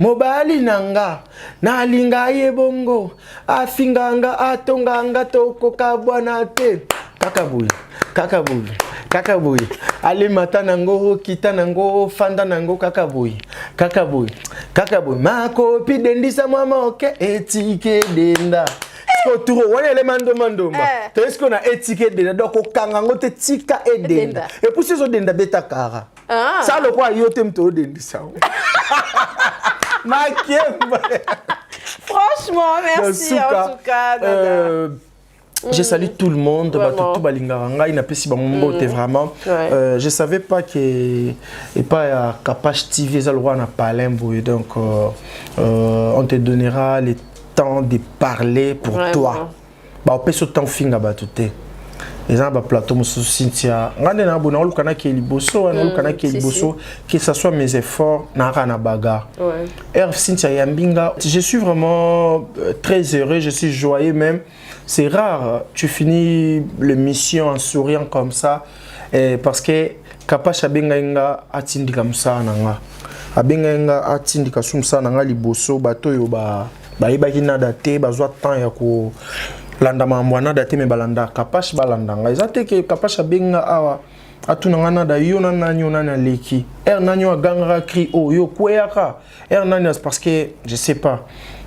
B: Mobali na nga nalinga ye bongo, afinganga, atonganga, tokokabwana te, kaka boye, kaka boye, kaka boye. Alemata nango, kita nango, fanda nango, kaka boye, kaka boye, kaka boye. Makopi dendisa mwa moke, etike denda. Siko turo wana elema ndomba ndomba. Toye sikoyo na etike denda. Donc kokanga yango te, tika edenda.
C: Edenda.
B: Et puis ezodenda, beta kara.
C: Ah.
B: Sa lokola yo te moto odendisa yango makemba.
C: Franchement, merci en tout cas, Nada.
B: Je salue tout le monde,
C: Vraiment.
B: bato tout balingaka ngai, napesi bango mbote vraiment. Je savais pas que epai ya Kapash TV eza lokola na palin boye. Donc on te donnera le temps de parler pour
C: Vraiment.
B: toi. Baopesi yo temps finga bato te. Eza na baplateau mosusu, Cynthia, ngai nde na boye naoluka nakee liboso wana, naoluka nakee
C: si,
B: liboso, que ça soit mes efforts, nayaka na bagarre. R Cynthia Yambinga, je suis vraiment très heureux, je suis joyeux même. C'est rare, tu finis l'émission en souriant comme ça, eh, parce que Kapash abengai nga atindika mosala na nga. Abengai nga atindika su mosala na nga liboso, bato oyo ba bayebaki nada te, bazwa temps ya ko landa makambo ya nada te, me balanda Kapash, balanda nga. Eza te ke Kapash abengi nga awa atuna nga nada yo na nani, yo nani aleki r nani, oyo agangaka cri oyo yo kweyaka r nani, parce que je sais pas,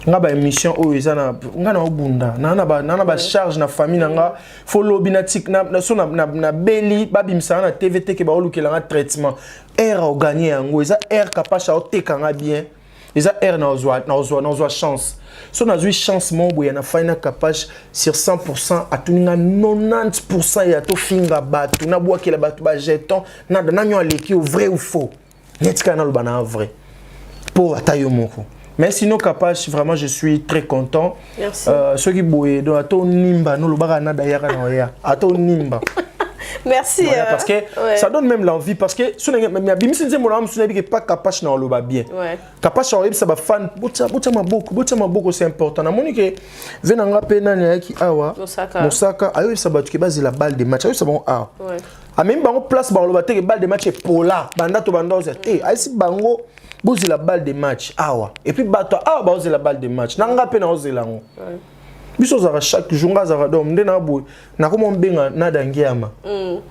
B: nga ba émission oyo eza na nga na obunda na na bacharge na famille na nga, fo lobi na tik na so na beli babimisaka na TV te ke baolukela nga traitement r aoganye yango. Eza r Kapash aoteka nga bien, eza r nazwa chance. So nazwi chance moko boye na fai na Kapash sur 100, atuni nga 90 ya tofinga bato, nabwakela bato bajeton nada nani aleki au vrai ou faux, neti kaka naloba na vrai mpo ata yo moko. Mais sinon Kapash, vraiment je suis très content.
C: Merci.
B: Soki boye donc ata onimba nolobaka nada yaka na oya ata onimba.
C: Merci.
B: Voilà, parce que ça donne même l'envie, parce que so ndenge abimisi nzembo na mosu, nayebi ke pas Kapash na oloba bien. Kapash aoyebisa bafan botia botia maboko, botia maboko, c'est important. Namoni ke ve na nga mpe nani ayaki awa?
C: Mosaka.
B: Mosaka ayoyebisa bato ke bazela balle de match, ayoyebisa bango awa. Amemi bango place, baloba te ke balle de match epola banda to banda ozwa te, ayesi bango. Bozela balle de match awa. Et puis bato awa baozela balle de match. Na nga pe na ozela yango. Biso ozalaka chaque jour, nga azalaka donc nde na boye nakoma obenga Nada Ngiama.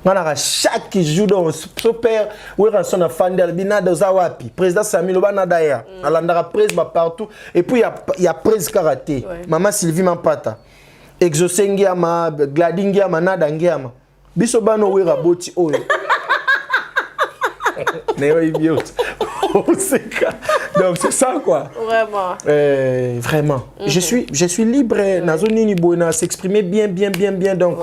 B: Nga naka chaque jour donc so père Werrason afandi alobi Nada oza wapi, président Sami loba Nada ya. Alandaka presse ba partout et puis ya ya presse kaka te. Mama Sylvie Mampata, Exaucé Ngiama, Glady Ngiama, Nada Ngiama. Biso bana Wera boti oyo. Nayoyebi yo oseka. Donc c'est ça quoi.
C: Vraiment.
B: Vraiment. Je suis libre, nazo nini boye na s'exprimer bien bien bien bien donc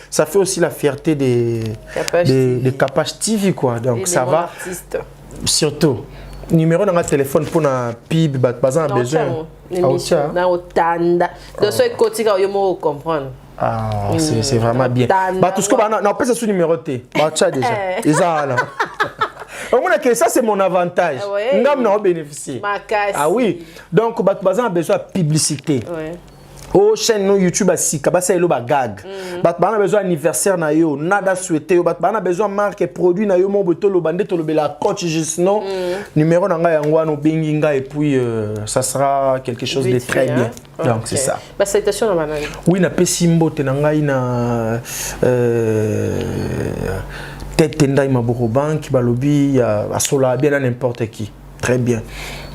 B: ça fait aussi la fierté des
C: Kapash
B: des,
C: TV.
B: des Kapash TV quoi. Donc
C: Et
B: ça
C: des
B: va.
C: artistes.
B: Surtout numéro na nga téléphone mpona pib, bato baza na besoin.
C: Émission
B: Ah,
C: na otanda. Donc so ekotika yo moko comprendre.
B: Ah, c'est vraiment bien.
C: Tanda.
B: Bah, tout ce que bah, non, pesa sous numéro T. Bah, tu as déjà.
C: Eh.
B: Eza wana. Omona que ça c'est mon avantage.
C: Ah ouais.
B: Ngam na bénéficier.
C: Makasi.
B: Ah oui. Donc bato baza na besoin ya publicité. O chaîne no YouTube asika basala ba gag. Bato baza na besoin anniversaire na yo, nada souhaiter yo, bato baza na besoin marque produit na yo mo boto lo bande to lobela coach juste non. Numéro na ngai yango wana, obengi ngai et puis ça sera quelque chose de
C: Vite
B: très
C: fait,
B: bien.
C: hein?
B: Donc
C: Ok.
B: c'est ça.
C: Ba salutation na banani?
B: Oui, napesi mbote na ngai na tete ndai maboko bank balobi ya asola bien na n'importe qui, très bien.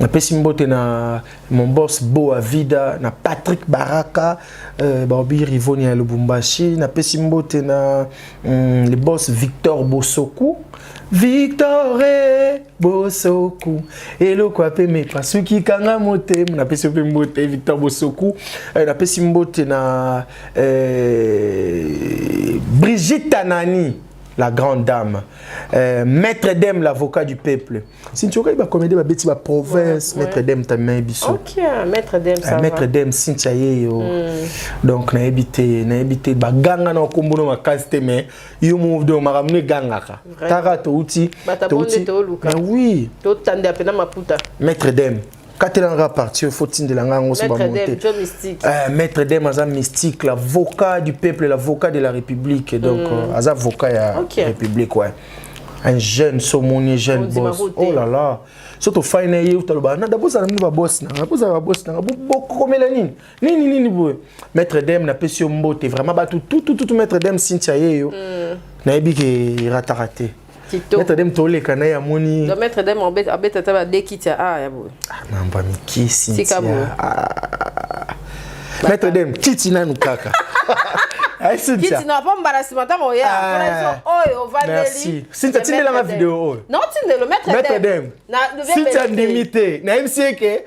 B: Napesi mbote na mon boss Bo Avida, na Patrick Baraka, balobi Rivoni ya Lubumbashi. Napesi mbote na le boss Victor Bosoku, Victor eh, Bosoku eloko apeme pasuki kanga motema. Napesi mpe mbote Victor Bosoku. Napesi mbote na Brigitte Anani, la grande dame, Maître Dem, l'avocat du peuple. Cynthia okai bacomédie babeti baprovince. Maître Dem tamai biso.
C: Ok, Maître Dem, ça
B: Maître
C: va.
B: Dem Cynthia ye yo. Donc nayebi te baganga na okombono makasi te, mais yo mo donc makambo no egangaka.
C: Vraiment.
B: Taka touti.
C: Bato bonde toluka.
B: Mais oui.
C: Totanda pena maputa.
B: Maître Dem katelanga partir, faut tindelanga yango so
C: Maître Dem,
B: bamonte.
C: Joe Mystique.
B: Maître Dem aza mystique, l'avocat du peuple, l'avocat de la République. Donc aza avocat ya République, ouais. Un jeune somoni, jeune
C: Ondima
B: boss.
C: route.
B: Oh là là. So tofai na ye utaloba na d'abord na bino baboss na bozala baboss na bokomela nini nini nini boye. Maître Dem, napesi yo mbote vraiment, bato tout tout tout. Maître Dem Cynthia ye yo. Nayebi ke erataka te.
C: Kitoko.
B: Maître Dem toleka na ye amoni.
C: Donc Maître Dem abeta ata badekiti ya ya boye.
B: Ah, mambo ya mike.
C: Tika boye.
B: Cynthia. Ah. Maître Dem kiti nanu kaka. Ayi Cynthia.
C: Kiti na po mbala nsima ntango oya
B: Ah.
C: mpona biso oyo ovandeli.
B: Merci. Cynthia, tindelanga vidéo oyo.
C: Non, tindelo Maître
B: Maître Dem. Cynthia ndimi te, nayebisi ye ke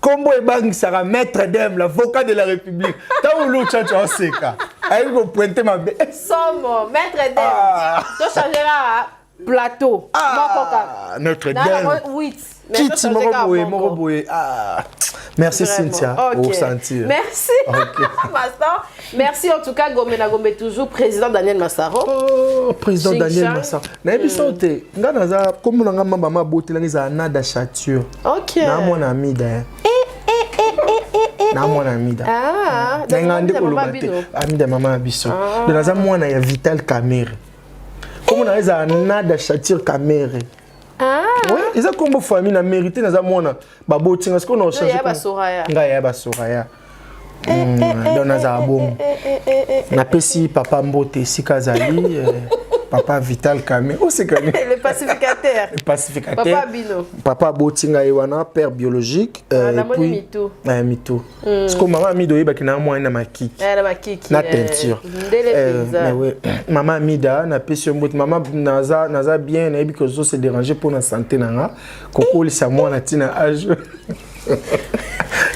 B: kombo ebangisaka Maître Dem, l'avocat de la République. Ntango luchacha oseka ayebi kopointe mabe.
C: Somo Maître Dem.
B: Ah.
C: Tochangera plateau moko kaka.
B: Ah, Maître
C: Na
B: Dem.
C: yango 8.
B: Kiti moko boye, moko boye. Ah. Merci
C: Vraiment.
B: Cynthia.
C: Ok.
B: Osentir.
C: Merci.
B: Ok.
C: Master. Merci en tout cas, Gombe na Gombe toujours, président Daniel Massaro.
B: Oh, président
C: Ching
B: Daniel
C: Chang.
B: Massaro, nayebi so te nga naza kombo na nga mamba mabotelanga ezala Nada Chature. Na mwana Amida, eh. Na mwana Amida.
C: Ah,
B: Na nga nde
C: donc,
B: koloba
C: mama
B: te
C: bino.
B: Amida mama na biso. Donc naza mwana ya Vital Camere, kombo na nga ezala Nada Chature Camere.
C: Ah,
B: Ouais, eza kombo famille na mérité. Naza mwana babotinga sikoyo na
C: Yo, ya basoraya.
B: ngai ya basoraya. Donc nazala bongo. Napesi papa mbote esika azali, papa Vital Kame osekani.
C: Le pacificateur.
B: Pacificateur.
C: Papa Bino.
B: Papa aboti ngai wana, père biologique.
C: Ah,
B: et
C: namoni
B: puis
C: mitu.
B: Mitu siko mama Amida oyebaki na mwana na makiki.
C: Eh, na bakiki.
B: Na
C: eh,
B: teinture.
C: Ndele mpenza.
B: Mais ouais. Mama Amida, napesi yo mbote mama. Naza bien, nayebi ke ozo se déranger mpo na santé na nga kokolisa mwana ntina age.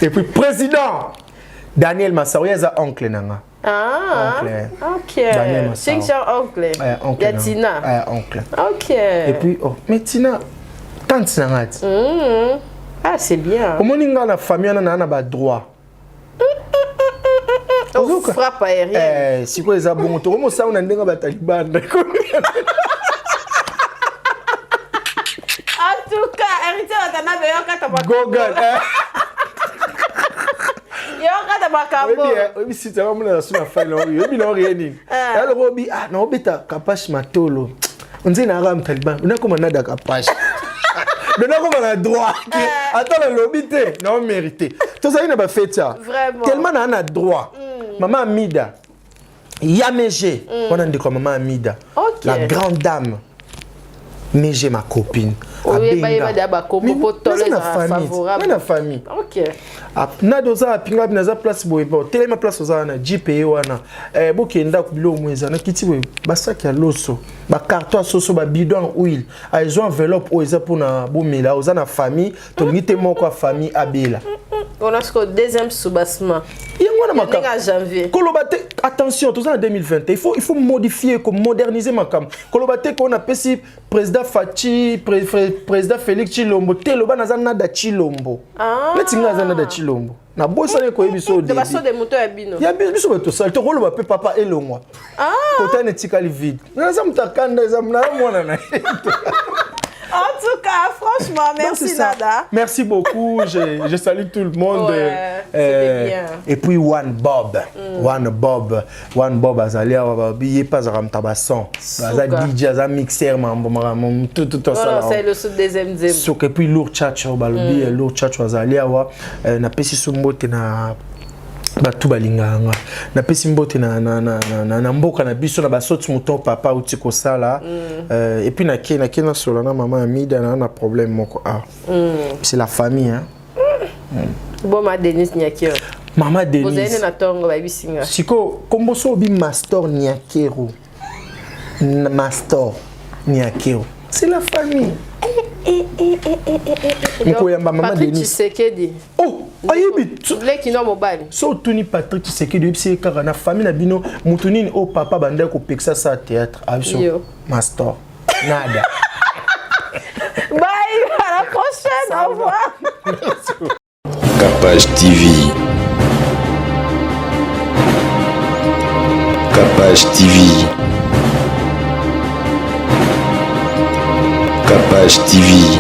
B: Et puis président Daniel Massaro, ye aza oncle na nga.
C: Ah,
B: Oncle.
C: ok.
B: Daniel Massaro.
C: Ching Chang oncle.
B: Oncle
C: Ya
B: na nga.
C: Tina.
B: Oncle.
C: Ok.
B: Et puis oh, mais Tina tante na nga ti.
C: Ah, c'est bien.
B: Omoni nga na famille wana naa na badroit.
C: Oh,
B: Ozoka.
C: frappe aérienne.
B: Eh, sikoyo eza bongo tokomosala na ndenge batalibanda.
C: En tout cas, héritier Watanabe yokata makambo.
B: Google, eh.
C: Yokata makambo.
B: Oyebi site yango mona nasu na file oyo oyebi na orie nini.
C: Ah.
B: Aloko obi ah naobeta Kapash matolo nze na aka taliban nakoma nada Kapash. Donc nakoma na droit ata nalobi te, nao mérité. Tozali na bafeti awa tellement naa na droit. Mama Amida ya Mege wana, ndeko ya mama Amida, la grande dame Mege, ma copine. Na famille nadi oza apinga naza place boye, bo telema place oza wana, gpe wana, bokenda biloko mo eza nakiti boye, basaki ya loso, bacarton ya soso, babidon ya huile, ezwa enveloppe oyo eza mpona bomela. Oza na famille, tolingi te moko ya famille abela.
C: On a ce deuxième soubassement.
B: Yango wana makambo koloba te. Attention, toza na 2020, il faut modifier, komoderniser makambo. Koloba te ko napesi président Fatshi, président Félix Tshilombo te. Loba naza Nada Tshilombo. Neti ngai aza Nada Tshilombo, nabosani koyebi so.
C: Ya
B: biso bato tosali, tokoloba mpe papa elongwa kotana etikali vide. Naza moto akanda, eza naza mwana na ye.
C: En tout cas, franchement, merci. Donc, Nada.
B: Merci beaucoup. Je salue tout le monde.
C: Ouais, bien.
B: Et puis One Bob. One Bob. One Bob azali awa, babi ye pa azalaka moto ya bason. Aza DJ, aza mixer, mambo makambo tout tout.
C: Asala. C'est le sous deuxième nzembo.
B: Soki et puis Lourd Chacho balobi, Lourd Chacho azali awa. Napesi so mbote na bato balingaka nga, napesi mbote na mboka na biso, na basoti mouton papa auti kosala. Et puis nake nasola na mama ya Mida na problème moko ah. C'est la famille, hein.
C: Bon, ma Denise Nyakero.
B: Mama Denise.
C: Na tongo bayebisinga.
B: Siko kombo so obi Mastor Nyakero. Mastor Nyakero. C'est la famille. Mokoyamba mama
C: Patrick
B: Denise.
C: Tshisekedi.
B: Oh, ayebi.
C: Leki no mobali.
B: So otuni Patrick Tshisekedi, oyebisi ye kaka na famille na bino motu nini oyo papa bandaki kopekisa sa théâtre abiso.
C: Yo.
B: Mastor Nada.
C: Bye, à la prochaine. Au revoir.
A: Capage TV. Capage TV. Capage TV.